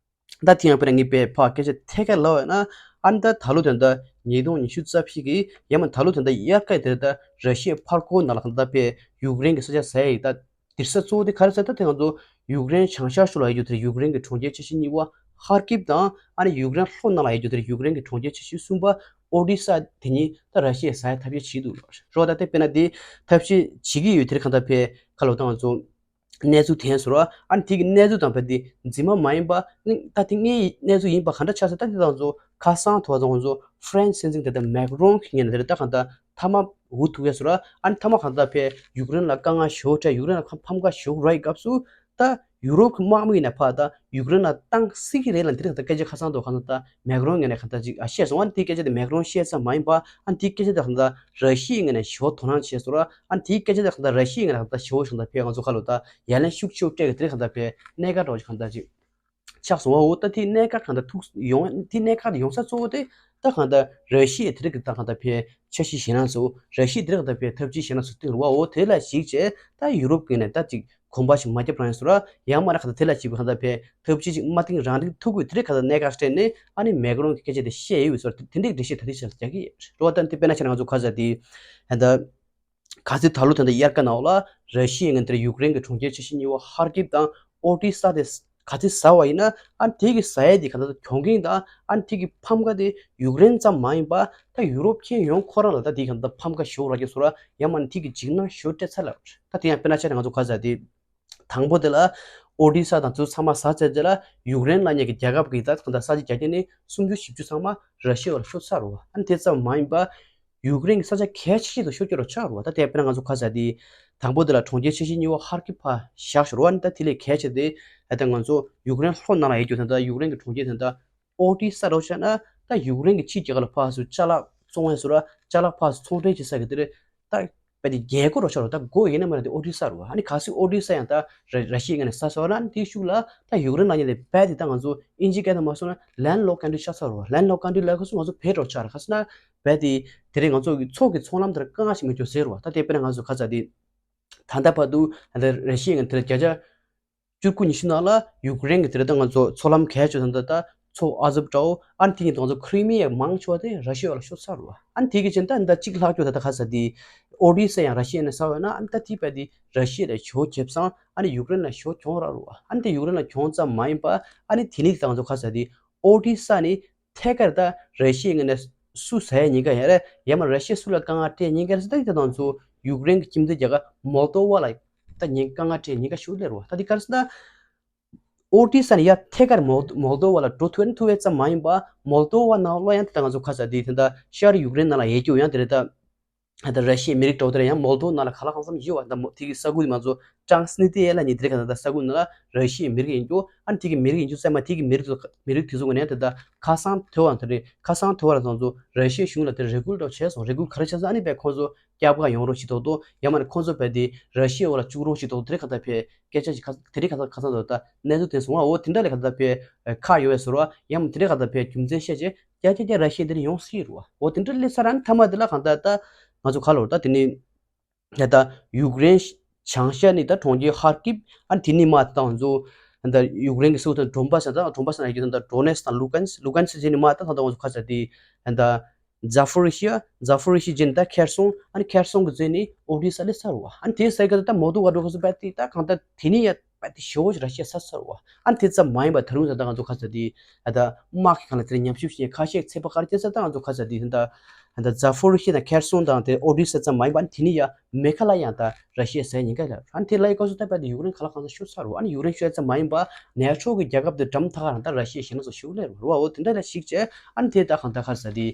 ད་ཐེངས་ཡང་དཔེར་ན་ངས་དཔེ་ཕར་སྐད་ཆ་ཐད་ཀར་ལབ་ཡོད་ན་ཨ་ནི་ད་ད་ལོ་དོན་དག་ཉིས་སྟོང་ཉི་ཤུ་རྩ་བཞི་གི་ཡང་མིན་ད་ལོ་དོན་དག་དབྱར་ཁ་དེར་ད་ར་ཤི་ཡའི་ཕར་སྐོར་ནང་ལ་གང་ལྟར་དཔེ་ཡུཀ་རེན་གྱི་ས་ཆ་ཟ་ཡ་ཡིག་ད་དིར་ས་གཙོ་བོ་དེ་ག་རེ་ཟེར་ད་དེ་ང་ཚོ་ཡུཀ་རེན་བྱང་ཤར་ཕྱོགས་ལ་ཡོད་རྒྱུ་དེར་ཡུཀ་རེན་གྱི་གྲོང་ཁྱེར་ཆེ་ཤོས་གཉིས་པ་ཧར་ཀིབ་དང་ཨ་ནི་ཡུཀ་རེན་ལྷོ་ནང་ལ་ཡོད་རྒྱུ་དེར་ཡུཀ་རེན་གྱི་གྲོང་ཁྱེར་ཆེ་ཤོས་གསུམ་པ་ཨོ་ཌི་ས་དེ་གཉིས་ད་ར་ཤི་ཡས་ཟ་ཡ་ཐབས་ཤེས་བྱེད་འདུག་རོ། ད་དེ་དཔེར་ན་དེ་ཐབས་ཤེས་བྱེད་ཀྱི་ཡོད་དེར་གང་ལྟར་དཔེ་ཁ་ལོ་ད་ང་ཚོ། གནས་ཚུལ་ཐོན་སོང་ར། ཨ་ནི་དེ་གི་གནས་ཚུལ་དང་བོད་དེ་རྫུན་མ་མ་ཡིན་པ་ནི་ད་དེ་སྔའི་གནས་ཚུལ་ཡིན་པ་ག་འདྲ་ཆགས་སོང་། ད་དེ་དང་ཚོ་ཁ་སང་ཐོག་ཚང་ཚོ་ཧྥ་རན་སི་སྲིད་འཛིན་དེ་ད་མེག་རོན་གྱི་ངོས་ནས་དེ་ད་གང་ལྟར་མཐའ་མ་འུ་ཐུག་ཡས་སོང་ར། ཨ་ནི་མཐའ་མ་གང་ལྟར་ཕེ་ཡུཀ་རེན་ལ་དཀའ་ངལ་ཞེ་པོ་འཕྲད། ཡུཀ་རེན་ལ་ཕམ་ཁ་ཞེ་པོ་རག་གི་སྐབས་སུ་ད་ཡུ་རོབ་ཀྱི་དམག་མི་ཡིན་ན་ཕར་ད་ཡུཀ་རེན་ལ་བཏང་སྲིད་ཀྱི་རེད་ལབ་དེ་རིང་གང་ལྟར་སྐད་ཆ་ཁ་སང་ཐོག་གང་ལྟར་མེག་རོན་ངོས་ནས་གང་ལྟར་ཅིག་ཨ་བཤད་སོང་། ཨ་ནི་དེ་སྐད་ཆ་དེ་མེག་རོན་བཤད་ཙམ་མ་ཡིན་པ་ཨ་ནི་དེ་སྐད་ཆ་དེ་གང་ལྟར་ར་ཤི་ཡའི་ངོས་ནས་ཞེ་པོ་དོ་སྣང་བྱས་སོང་ར། ཨ་ནི་དེའི་སྐད་ཆ་དེ་གང་ལྟར་ར་ཤི་ཡའི་ངོས་ནས་གང་ལྟར་ཞེ་པོ་ཞིག་གང་ལྟར་ཕེ་ང་ཚོ་ཁ་ལོ་ད་ཡ་ལན་ཤུགས་ཆེ་བོ་སྤྲད་ཀྱི་དེ་རིང་གང་ལྟར་ཕེ་གནད་འགག་འདྲ་བོ་ཞིག་གང་ལྟར་ཅིག་ཆགས་སོང་བ། འོ་ད་དེ་གནད་འགག་གང་ལྟར་ཐུག་ཡོང་དེ་གནད་འགག་དེ་ཡོང་ས་གཙོ་བོ་དེ་ད་གང་ལྟར་ར་ཤི་ཡའི་དེ་རིང་གི་ད་གང་ལྟར་ཕེ་འཆར་གཞི་ཞེད་སྣང་ཚོ་ར་ཤི་ཡའི་དེ་རིང་གང་ལྟར་ཕེ་ཐབས་ཇུས་ཞེད་སྣང་ཚོ་བཏིང་རུ་བ། འོ་དེ་ལ་གཞིགས་བྱས་ད་ཡུ་རོབ་ཀྱི་ནས་ད་ཅིག་གོམ་པ་ཞིག་མ་རྒྱབ་རང་ཡིན་སོང་ར། ཡང་མ་ར་གང་ལྟར་དེ་ལ་གཞིགས་པའི་གང་ལྟར་ཕེ་ཐབས་ཇུས་ཅིག་མ་བཏིང་རང་བཏིང་ཐུག་དགོས་དེ་རིང་གང་ལྟར་གནད་འགག་སྤྲད་ནས་ཨ་ནི་མེག་རོན་གྱི་སྐད་ཆ་དེ་བཤད་ཡོད་སོང་། དེ་འདྲའི་འགྲེལ་བཤད་ད་དེ་ཆ་རྒྱག་གི་ཡོད་རེད་བ། ད་དེ་དཔེར་ན་ཆ་ནས་ང་ཚོ་ཁ་ས་དེ་ད། ག་ཚོད་ད་ལོ་དེ་འདྲ་དབྱར་ཁ་ནང་ལ་ར་ཤི་ཡའི་ངོས་ནས་ཡུཀ་རེན་གྱི་གྲོང་ཁྱེར་ཆེ་ཤོས་གཉིས་པ་ཧར་ཀིབ་དང་ཨོ་ཏི་ས་དེ་ག་ཚོད་ཟ་བ་ཡིན་ན་ཨ་ནི་དེ་གི་ཟ་ཡས་དེ་ག་ད་གྱོང་གུན་དང་ཨ་ནི་དེ་གི་ཕམ་ཁ་དེ་ཡུཀ་རེན་ཙམ་མ་ཡིན་པ་ད་ཡུ་རོབ་ཁྱོན་ཡོངས་ཁོ་རང་ལ་ད་དེ་ག་ད་ཕམ་ཁ་ཞེ་པོ་རག་གི་སོང་ར། ཡང་མ་ནི་དེ་གི་འཇིགས་སྣང་ཞེ་པོ་སྤྲད་ཚར་ལ། ད་དེ་ཡང་དཔེར་ན་ཆ་ནས་ང་ཚོ་ག་ས་དེ། དང་པོ་དེ་ལ་ཨོ་ཏི་ས་དང་དེ་ཚོ་ཚང་མ་ཟ་ཚར་རྗེས་ལ་ཡུཀ་རེན་ལབ་མཁན་གྱི་རྒྱལ་ཁབ་ཀྱི་ད་གང་ལྟར་ས་ཆ་རྒྱ་སྐྱེད་ནི་སུམ་ཅུ་བཞི་བཅུ་ཚང་མ་ར་ཤི་ཡ་ལ་ཤོར་ཚར་རེད་བ། ཨ་ནི་དེ་ཙམ་མ་ཡིན་པ་ཡུཀ་རེན་གྱི་ས་ཆ་གལ་ཆེ་ཤོས་དེ་ཤོར་རྒྱུ་ར་ཆགས་རེད་བ། ད་དེ་དཔེར་ན་ང་ཚོ་ག་ས་དེ་དང་པོ་དེ་ལ་གྲོང་ཁྱེར་ཆེ་ཤོས་གཉིས་པ་ཧར་ཀིབ་ཕར་བཞག་ཤོར་བ། ཨ་ནི་ད་དེ་ལས་གལ་ཆེ་དེ་ཨ་ད་ང་ཚོ་ཡུཀ་རེན་ལྷོ་ནང་ལ་ཡོད་རྒྱུ་དེ་ད་ཡུཀ་རེན་གྱི་གྲོང་ཁྱེར་དེ་ད། ཨོ་ཏི་ས་རོ་ཆ་ན་ད་ཡུཀ་རེན་གྱི་ཕྱི་རྒྱལ་ཁབ་ལ་ཕར་ཚུར་ཅ་ལག་བཙོང་ཡས་སུ་ར་ཅ་ལག་ཕར་ཚུར་ཚོང་འབྲེལ་བྱེད་ས་གི་དེ་རེད། ད་དཔེ་དེ་རྒྱལ་སྒོ་རོ་ཆ་རོ་ད་སྒོ་ཡིན་ན་མ་རེད་དེ་ཨོ་ཏི་ས་རོ། ཨ་ནི་གལ་སྲིད་ཨོ་ཏི་ས་ཡང་ད་ར་ར་ཤི་ཡའི་ངོས་ནས་ཟ་སོང་ན་དེའི་ཤུགས་ལ་ད་ཡུཀ་རེན་ལབ་མཁན་དེ་རྦད་དེ་ད་ང་ཚོ་ཨིན་ཇི་སྐད་ནང་མ་སོང་ན་ལེན་ལོག་ཀན་ཊི་ཆགས་ཚར་རོ། ལེན་ལོག་ཀན་ཊི་ལབ་ཁ་སང་ང་ཚོ་བོད་རོ་ཆགས་ར། ག་ཟེར་ན་རྦད་དེ་དེ་རིང་ང་ཚོ་གི་ཚོགས་ཀྱི་ཚོང་ལམ་དེར་དཀའ་ངལ་ཞིག་མི་འགྱུར་ཟེར་རོ། ད་དེ་དཔེར་ན་ང་ཚོ་ག་ས་དེ་ད་ལྟ་བར་དུ་ད་ར་ཤི་ཡའི་ངོས་ནས་དེ་ལ་བརྒྱ་ཆ་བཅུ་དགུ་ཉི་ཤུ་ནང་ལ་ཡུཀ་རེན་གྱི་དེ་རེད་ད་ང་ཚོ་མཚོ་ལམ་གས་ཆོད་ད་ད་ད་མཚོ་ཨ་ཟབ་འདྲ་བོ། ཨ་ནི་དེ་གཉིས་ད་ང་ཚོ་ཁི་རི་མི་ཡ་མང་ཆེ་བ་དེ་ར་ཤི་ཡ་ལ་ཤོར་ཚར་རེད་བ། ཨ་ནི་དེ་གི་ཕྱིན་ད་ད་གཅིག་ལྷག་རྒྱུ་ད་ད་ག་ས་དེ་ཨོ་ཏི་ས་ཡང་ར་ཤི་ཡ་ནས་ཟ་བ་ཡིན་ན་ཨ་ནི་ད་དེ་བས་དེ་ར་ཤི་ཡ་ལ་ཞོ་ཁེབས་སང་ཨ་ནི་ཡུཀ་རེན་ལ་ཞོ་གྱོང་རག་རེད་བ། ཨ་ནི་དེ་ཡུཀ་རེན་ལ་གྱོང་ཙམ་མ་ཡིན་པ་ཨ་ནི་དེ་ནི་ད་ང་ཚོ་ག་ས་དེ་ཨོ་ཏི་ས་ནི་ཐད་ཀར་ད་ར་ཤི་ཡའི་ངོས་ནས་སུ་ཟ་ཡ་ཉེན་ཁ་ཡོད་རེད། ཡང་མ་ར་ཤི་ཡ་སུ་ལ་དཀའ་ངལ་སྤྲད་ཉེན་ཁ་རེད་ཟེར་ད་དེ་ད་ང་ཚོ་ཡུཀ་རེན་གྱི་ཁྱིམ་མཚེས་རྒྱལ་ཁབ་མོལ་ཏོ་ཝ་ལ་ད་ཉེན་དཀའ་ངལ་སྤྲད་ཉེན་ཁ་ཤུགས་ལས་རེད་བ། ད་དེ་ག་རེ་ཟེར་ན། ཨོ་ཏི་ས་ནས་ཡར་ཐད་ཀར་མོལ་མོལ་ཏོ་ཝ་ལ་འགྲོ་ཐུབ་ཐུབ་པ་ཙམ་མ་ཡིན་པ་མོལ་ཏོ་ཝ་ནང་ལོགས་ཡང་དེ་ལྟར་ང་ཚོ་ག་ས་དེ་དེ་འདྲ་ཤར་ཡུཀ་རེན་ནང་ལ་ཡལ་རྒྱུ་ཡང་དེ་རེད་ད། ད་ར་ཤི་ཡའི་མི་རིགས་འདྲ་བོ་དེ་ལ་ཡང་མོལ་དོ་ནང་ལ་ག་ལ་གང་འཚམ་ཡོད་པ། ད་མོ་དེ་གི་ས་ཁུལ་དེ་མ་ཚོ་ཀྲང་སི་ནི་ཏི་ཡ་ལ་ནི་དེ་རིགས་ག་ད་ད་ས་ཁུལ་ནང་ལ་ར་ཤི་ཡའི་མི་རིགས་ཡིན་རྒྱུ། ཨ་ནི་དེ་གི་མི་རིགས་ཡིན་རྒྱུ་ཚད་མ་དེ་གི་མི་རིགས་ཚོ་མི་རིགས་དེ་ཚོ་ངོས་ནས་དེ་ད་ཁ་སང་ཐོས་པ་དེ་རེད། ཁ་སང་ཐོས་པ་ལ་ཚང་ཚོ་ར་ཤི་ཡའི་གཞུང་ལ་དེ་རེ་སྐུལ་འདྲ་བོ་བྱས་སོང་། རེ་སྐུལ་ག་རེ་བྱས་སོང་། ཨ་ནི་བས་ཁོང་ཚོ་སྐྱབས་ག་ཡོང་རོགས་བྱེད་དོ་དོ། ཡང་མ་ནི་ཁོང་ཚོ་བས་དེ་ར་ཤི་ཡའི་འོག་ལ་བཅུག་རོགས་བྱེད་དོ་དོ། དེ་རིགས་ག་ད་བས་སྐད་ཆ་ཞིག་ཁ་དེ་རིགས་ག་ད་ཁ་སང་དུ་ད་གནས་ཚུལ་དེ་སོང་བ། འོ་དེ་འདྲ་ལས་ག་ད་བས་ཁག་ཡོད་བས་ཟེར་བ། ཡང་མ་དེ་རིགས་ག་ད་བས་རྒྱུ་མཚན་བཤད་རྗེས་རྒྱ་རྒྱ་རྒྱ་ར་ཤི་ཡ་འདིར་ཡོང་སྲིད་རུ་བ། འོ་དེ་འདྲ་ལས་ས་རང་ཐ་མ་དེ་ལ་གང་ལྟར་ད་ང་ཚོ་ག་ལོར་ད་དེ་ནི་ད་ད་ཡུཀ་རེན་བྱང་ཤར་ནི་ད་གྲོང་ཁྱེར་ཧར་ཀིབ། ཨ་དེ་ནི་མ་ད་ང་ཚོ་ད་ཡུཀ་རེན་གྱི་སུ་དང་ཌོན་པ་ས་ད་ཌོན་པ་ས་ན་ཡོད་ད་ཌོ་ནེ་སི་དང་ལུ་ཀན་སི། ལུ་ཀན་སི་ཟེར་ནི་མ་ད་ད་ད་ང་ཚོ་ཁ་ས་དེ་ད་ཛ་ཕོ་རི་ཤི་ཡ། ཛ་ཕོ་རི་ཤི་ཡ་ཟེར་ནི་ད་ཁེར་སོང་། ཨ་ནི་ཁེར་སོང་གི་ཟེར་ནི་ཨོ་ཌི་ས་ལས་ས་རུ་བ། ཨ་དེ་ས་ག་ད་མོ་དུ་ག་འགྲོ་ག་སུ་བ་དེ་ད་གང་ད་དེ་ནི་ཡ། པ་དེ་ཞེ་བོ་ཞིག་ར་ཤི་ཡ་ས་ས་རུ་བ། ཨ་དེ་ཙམ་མ་ཡིན་པ་ད་རུང་ད་ང་ཚོ་ཁ་ས་དེ་ཨ་ད་དམག་གི་སྒང་ལ་དེར་ཉམས་ཞིབ་བྱེད་ཁ་ཤས་ཚད་པ་ག་རེ་བྱེད་ས། ད་ང་ཚོ་ཁ་ས་དེ་ད་ཨ་ད་ཛ་ཕོ་རི་ཤི་ཡ་དང་ཁེར་སོང་དང་དེ་ཨོ་ཌི་ས་ཙམ་མ་ཡིན་པ། ཨ་དེ་ནི་ཡ་མེ་ཁ་ལ་ཡང་ད་ར་ཤི་ཡ་ས་ཉེན་ཁ་ལ། ཨ་དེ་ལ་ཡི་སྐབས་སུ་ད་པ་དེ་ཡུཀ་རེན་ག་ལ་གང་ས་ཤུ་ས་རུ་བ། ཨ་ནི་ཡུཀ་རེན་ཤུ་ཡ་ཙམ་མ་ཡིན་པ་ནེ་ཊོ་གི་རྒྱལ་ཁབ་དེ་འགྲམ་ཐག་ག་རང་ད་ར་ཤི་ཡ་ཞེ་ན་ཚོ་ཤུ་ལེ་རུ་བ། འོ་དེ་འདྲ་ལ་ཞིག་བྱས། ཨ་དེ་ད་གང་ད་ཁ་ས་དེ་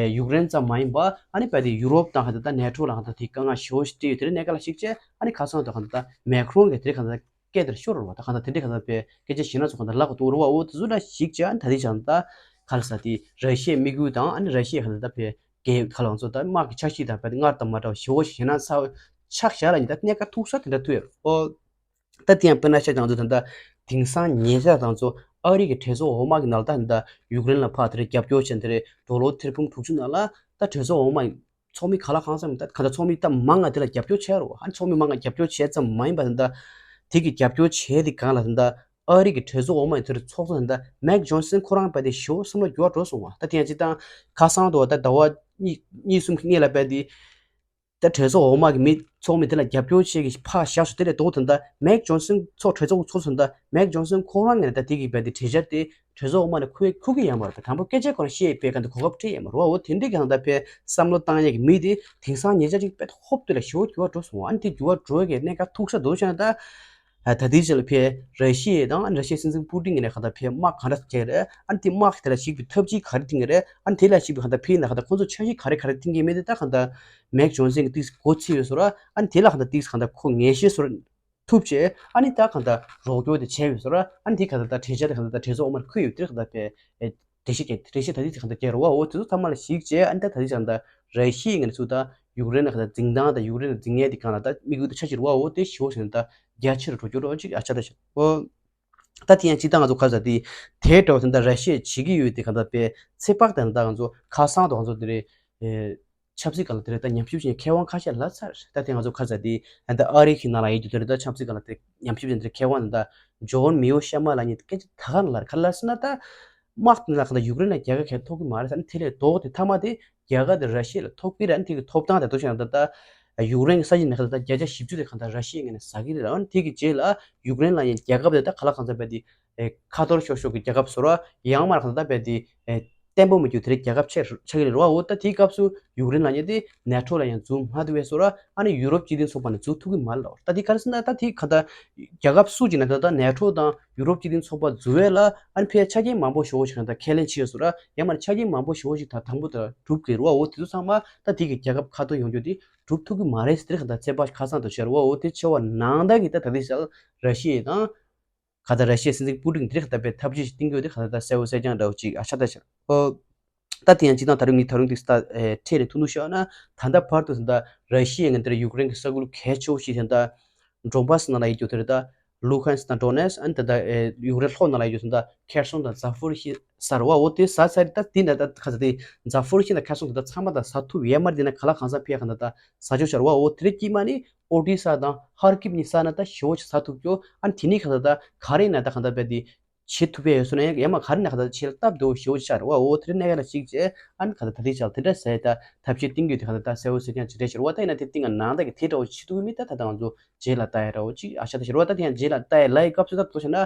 ཡུཀ་རེན་ཙམ་མ་ཡིན་པ། ཨ་ནི་པ་དེ་ཡུ་རོབ་དང་གང་ད་ད་ནེ་ཊོ་ལ་གང་ད་དེ་དཀའ་ངལ་ཞེ་བོ་ཞིག་སྤྲད་ཡོད། དེ་རིང་གནས་སྐབས་ལ་ཞིག་བྱས། ཨ་ནི་ཁ་སང་དུ་གང་ད་ད་མེ་ཁ་རོན་གྱིས་དེ་རིང་གང་ད་སྐད་དེར་ཤོར་རུ་བ། ད་གང་ད་དེ་འདྲའི་གང་ད་པའི་སྐད་ཆ་ཞེ་ན་ཚོ་གང་ད་ལག་ག་ཐོག་རུ་བ། འོ་དེ་ཚོ་ལ་ཞིག་བྱས། ཨ་ནི་ད་དེ་ཅང་ད་ག་ལ་ས་དེ་ར་ཤི་ཡའི་དམིགས་ཡུལ་དང་། ཨ་ནི་ར་ཤི་ཡའི་གང་ད་ད་པའི་གལ་ག་ལ་ང་ཚོ་ད་དམག་གི་འཆར་གཞི་དང་པ་དེ་སྔར་དང་མ་འདྲ་བ་ཞེ་བོ་ཞིག་ཞེ་ན་ཚ་ཆགས་བཞག་ལ་ཉིན་ད་གནད་འགག་ཐུག་ས་དེ་འདྲ་ཐུག་ཡོད། ཨོ། ད་དེ་ཡང་དཔེར་ན་ཆ་བཞག་ན་ད་ལྟ་དེང་སང་ཉེ་ཆར་ང་ཚོ་ཨ་རི་གི་གྲོས་ཚོགས་འོག་མ་གི་ནང་ལ་ད་ད་ལྟ་ཡུཀ་རེན་ལ་ཕར་དེ་རེད་རྒྱབ་སྐྱོར་བྱས། དེ་རེད་ཌོ་ལར་ཐེར་འབུམ་དྲུག་ཅུ་ནང་ལ་ད་གྲོས་ཚོགས་འོག་མ་ཚོགས་མི་ག་ལ་གང་འཚམ་ད་ག་ད་ཚོགས་མི་ད་མང་ང་དེ་ལ་རྒྱབ་སྐྱོར་བྱས་རོ། ཨ་ཚོགས་མི་མང་ང་རྒྱབ་སྐྱོར་བྱས་ཙམ་མ་ཡིན་པ་ད་ད་དེ་གི་རྒྱབ་སྐྱོར་བྱས་དེ་གང་ལ་ད་ད་ཨ་རི་གི་གྲོས་ཚོགས་འོག་མ་ཡི་དེ་རེད་ཚོགས་གཙོ་ད་ད་མེག་ཇོན་སན་ཁོ་རང་པ་དེ་ཞེ་བོ་བསམ་བློ་འགྱུར་བ་འགྲོ་སོང་བ། ད་དེ་ཡང་ཅི་ད་ཁ་སང་དུ་ད་ཟླ་བ་གཉིས་གཉིས་གསུམ་གི་སྔོན་ལ་པ་དེ། ད་གྲོས་ཚོགས་འོག་མ་གི་མི་ཚོགས་མི་དེ་ལ་རྒྱབ་སྐྱོར་བྱེད་ཀྱི་ཕར་བཞག་སོང་། དེ་ལས་ལྡོག་དོན་དག་མེག་ཇོན་སན་ཚོགས་གྲོས་ཚོགས་ཚོགས་དོན་དག་མེག་ཇོན་སན་ཁོ་རང་ངས་ད་དེ་གི་བས་དེ་གྲོས་འཆར་དེ་གྲོས་ཚོགས་འོག་མ་ནས་ཁུར་ཁུར་གི་ཡང་མ་རེད། དང་པོ་སྐད་ཆ་ཁོ་རང་བཤད་པའི་ག་འདི་གོ་སྐབས་སྤྲད་ཡང་མ་རེད་བ། འོ་དེ་འདྲའི་གི་ནང་ད་ཕའི་བསམ་བློ་བཏང་ཡས་ཀྱི་མི་དེ་དེང་སང་ཉེ་ཆར་ཅིག་དཔེ་ཧོབ་ཏེ་ལ་ཞེ་བོ་འགྱུར་བ་འགྲོ་སོང་བ། ཨ་ནི་དེ་འགྱུར་བ་འགྲོ་ཡས་ཀྱི་གནད་འགག་ཐུག་ས་འདུག་བྱས་ན་ད། ད་ལྟའི་ཆ་ལ་ཕའི་ར་ཤི་ཡ་དང་ཨ་ནི་ར་ཤི་ཡའི་སྲིད་འཛིན་པུ་ཏིན་གྱི་ནས་ག་ད་ཕའི་དམག་ག་འདྲ་བྱས་རེད། ཨ་ནི་དེ་དམག་དེ་ལ་ཞིག་པའི་ཐབས་ཇུས་ག་རེ་བཏིང་གི་རེད། ཨ་ནི་དེ་ལ་ཞིག་པའི་ག་ད་ཕའི་ནས་ག་ད་ཁོང་ཚོ་འཆར་གཞི་ག་རེ་ག་རེ་བཏིང་གི་མེད་དེ་ད་ག་ད་མེག་ཇོན་སན་གྱི་ཏིག་སི་མགོ་ཚོས་ཡོད་ཟེར་ར། ཨ་ནི་དེ་ལ་ག་ད་ཏིག་སི་ག་ད་ཁོ་ངེས་ཤེས་ཟེར་ཐུབ་བྱས། ཨ་ནི་ད་ག་ད་རོགས་སྐྱོར་དེ་བྱས་ཡོད་ཟེར་ར། ཨ་ནི་དེ་ག་ད་ད་གྲོས་འཆར་དེ་ག་ད་ད་གྲོས་ཚོགས་འོག་མར་འཁོད་ཡོད་དེ་ག་ད་ཕའི་ཨེ་འགྲེལ་བཤད་བརྒྱབ། འགྲེལ་བཤད་ད་ལྟའི་ཆ་ག་ད་བརྒྱབ་རེད་བ། འོ་དེ་ཚོ་ཚང་མ་ལ་གཞིགས་བྱས། ཨ་ནི་ད་ད་ལྟའི་ཆ་ག་ད་ར་ཤི་ཡའི་ངོས་ནས་ཚུར་ད་ཡུཀ་རེན་ལ་ག་ད་འཛིང་སྟངས་དང་ཡུཀ་རེན་ལ་འཛིང་ཡས་དེ་གང་ལ་ད་དམིགས་ཡུལ་དེ་ཆ་བཞག་རེད་བ། འོ་དེ་ཞེ་བོ་ཞིག་ད་རྒྱ་ཆེ་རུ་འགྲོ་རྒྱུ་རེད་བ་ཅིག་ཨ་ཆ་ད་ཤག་འོ། ད་དེ་ཡང་ཅིག་ད་ང་ཚོ་ཁ་ས་དེ་དེ་འདྲ་བ་དེ་ད་ར་ཤི་ཡས་བྱེད་ཀྱི་ཡོད་དེ་ག་ད་པའི་ཚེ་དཔག་དང་ད་ང་ཚོ་ཁ་སང་དུ་ང་ཚོ་དེ་རེད། ཨེ། ཆབ་སྲིད་སྒང་ལ་དེ་རེད་ད་ཉམས་ཞིབ་བྱེད་མཁས་དབང་ཁ་ཤས་ལབ་ཚར། ད་དེ་ང་ཚོ་ཁ་ས་དེ་ད་ཨ་རི་གི་ནང་ལ་ཡོད་རྒྱུ་དེ་རེད་ད་ཆབ་སྲིད་སྒང་ལ་དེ་ཉམས་ཞིབ་བྱེད་མཁས་དབང་ད་ཇོན་མིའོ་ཤར་མ་ལབ་མཁན་སྐད་ཆ་ད་ག་ནས་ལབ་ག་ལབ་ཟེར་ན། ད་དམག་དེ་ལ་ག་ད་ཡུཀ་རེན་ལ་རྒྱལ་ཁ་གང་ཐོབ་ཀྱི་མ་རེད་ཟེར་ན། དེ་ལས་ལྡོག་དེ་མཐའ་མ་དེ་རྒྱལ་ཁ་དེ་ར་ཤི་ཡ་ལ་ཐོབ་ཀྱི་རེད། ཨ་ནི་དེ་གི་ཐོབ་ཐང་དེ་ཐོབ་ཤག་ད་ད་ཡུཀ་རེན་གྱི་ས་ཆ་ནས་ག་ད་བརྒྱ་ཆ་བཞི་བཅུ་དེ་ག་ད་ར་ཤི་ཡའི་ངོས་ནས་ཟ་གི་རེད། ཨ་ནི་དེ་གི་རྗེས་ལ་ཡུཀ་རེན་ལ་ཡང་རྒྱལ་ཁབ་དེ་ད་ག་ལ་གང་འཚམ་བས་དེ་ཨེ་ཁ་ཐོར་ཤོར་ཤོར་གྱི་རྒྱལ་ཁབ་བཟོ་ར། ཡང་མར་གང་ད་བས་དེ་ཨེ་བརྟན་པོ་མི་འདུག་དེ་རིང་རྒྱལ་ཁབ་ཆགས་ཆགས་ཀྱི་རེད་བ། འོ་ད་དེའི་སྐབས་སུ་ཡུཀ་རེན་ལབ་མཁན་དེ་ནེ་ཊོ་ལ་ཡང་འཛུལ་མ་ཐུབ་པས་བཟོ་ར། ཨ་ནི་ཡུ་རོབ་སྤྱི་མཐུན་ཚོགས་པ་ནས་འཛུལ་ཐུབ་ཀྱི་མ་རེད་ལབ། ད་དེ་ག་རེ་ཟེར་ན་ད་དེ་ག་ད་རྒྱལ་ཁབ་སུ་གཅིག་ནས་ད་ད་ནེ་ཊོ་དང་ཡུ་རོབ་སྤྱི་མཐུན་ཚོགས་པ་འཛུལ་བས་ལ་ཨ་ནི་ཕའི་ཆ་རྐྱེན་མང་པོ་ཞེ་པོ་ཞིག་ག་ད་ཁས་ལེན་བྱས་བཟོ་ར། ཡང་མར་ཆ་རྐྱེན་མང་པོ་ཞེ་པོ་ཞིག་ད་དང་པོ་ད་གྲུབ་ཀྱི་རེད་བ། འོ་དེ་ཚོ་ཚང་མ་ད་དེ་གི་རྒྱལ་ཁབ་ཁ་ཐོར་ཡོང་རྒྱུ་དེ་གྲུབ་ཐུབ་ཀྱི་མ་རེད་ཟེར་ག་ད་ཚེ་དཔག་ཁ་སང་དུ་བཤད་རེད་བ། འོ་དེ་ཆེ་བ་ནང་ད་གི་ད་ད་དེ་ཞལ་ར་ཤི་ཡ་དང་། ག་ད་ར་ཤི་ཡའི་སྲིད་འཛིན་པུ་ཏིན་དེ་རིགས་ད་པའི་ཐབས་ཇུས་ཤིག་བཏིང་གི་ཡོད་དེ་ག་ད་ད་གསལ་པོ་གསལ་རྐྱང་འདྲ་བོ་ཅིག་ཨ་ཆ་ད་ཤར། ཨོ། ད་དེ་ཡང་ཅི་དང་ད་རུང་ངས་ད་རུང་དེ་ད་ཨེ་ཁྲིད་ནས་ཐུང་ཐུང་ཤོད་ན། ད་ལྟ་བར་དུ་ད་ད་ར་ཤི་ཡའི་ངན་དེར་ཡུཀ་རེན་གྱི་ས་ཁུལ་གལ་ཆེ་བོ་ཞིག་དེ་ད་ཌོན་པ་སི་ནང་ལ་ཡོད་རྒྱུ་དེ་རེད། ད་ལུ་ཁན་སི་དང་ཌོ་ནེ་སི། ཨ་ནི་ད་ད་ཨེ་ཡུཀ་རེན་ལྷོ་ནང་ལ་ཡོད་རྒྱུ་དེ་ད་ཁེར་སོང་དང་ཛ་ཕོ་རི་ཤི་ས་རེད་བ། འོ་དེ་ཟ་ཚར་རེད། ད་དེ་ན་ད་ག་ས་དེ་ཛ་ཕོ་རི་ཤི་དང་ཁེར་སོང་དེ་ད་ཚང་མ་ད་ཟ་ཐུབ་ཡས་མ་རེད། དེ་ན་ག་ལ་གང་ས་ཕེ་ག་ད་ད་ཟ་ཆོག་ཤར་བ། འོ་དེ་རེད་ཀྱི་མ་ནི། ཨོ་ཌི་ས་དང་ཧར་ཀིབ་གཉིས་ས་ན་ད་ཞེ་པོ་ཅིག་ཟ་ཐུབ་རྒྱུ། ཨ་ནི་དེ་ནི་ག་ད་ད་ག་རེ་ན་ད་ག་ད་བས་དེ་བྱེད་ཐུབ་པའི་ཡོད་སོང་ན་ཡང་ཡང་མ་ག་རེ་ན་ག་ད་ཆེ་ལ་སྟབས་བདེ་བོ་ཞེ་པོ་ཅིག་ཆགས་རེད་བ། འོ་དེ་རིང་གནད་འགག་ལ་གཅིག་བྱས། ཨ་ནི་ག་ད་ད་དེ་ཆགས་དེ་འདྲ་ཟེར་ད་ཐབས་ཤེས་གཏིང་རྒྱུ་དེ་ག་ད་ད་གསལ་པོ་གསལ་རྐྱང་ཅིག་རེད་ཤག་རེད་བ། ད་ཡིན་ན་དེ་སྟེང་ང་ནང་ད་གི་དེ་འདྲ་བོ་བྱེད་ཐུབ་ཀྱི་མེད། ད་ད་ད་ང་ཚོ་རྗེས་ལ་ལྟ་ཡ་འདྲ་བོ་ཅིག་ཨ་ཤ་ད་ཤ་རེད་བ། ད་དེ་ཡང་རྗེས་ལ་ལྟ་ཡ་ལ་ཡི་སྐབས་སུ་ད་དོ་ཤ་ན།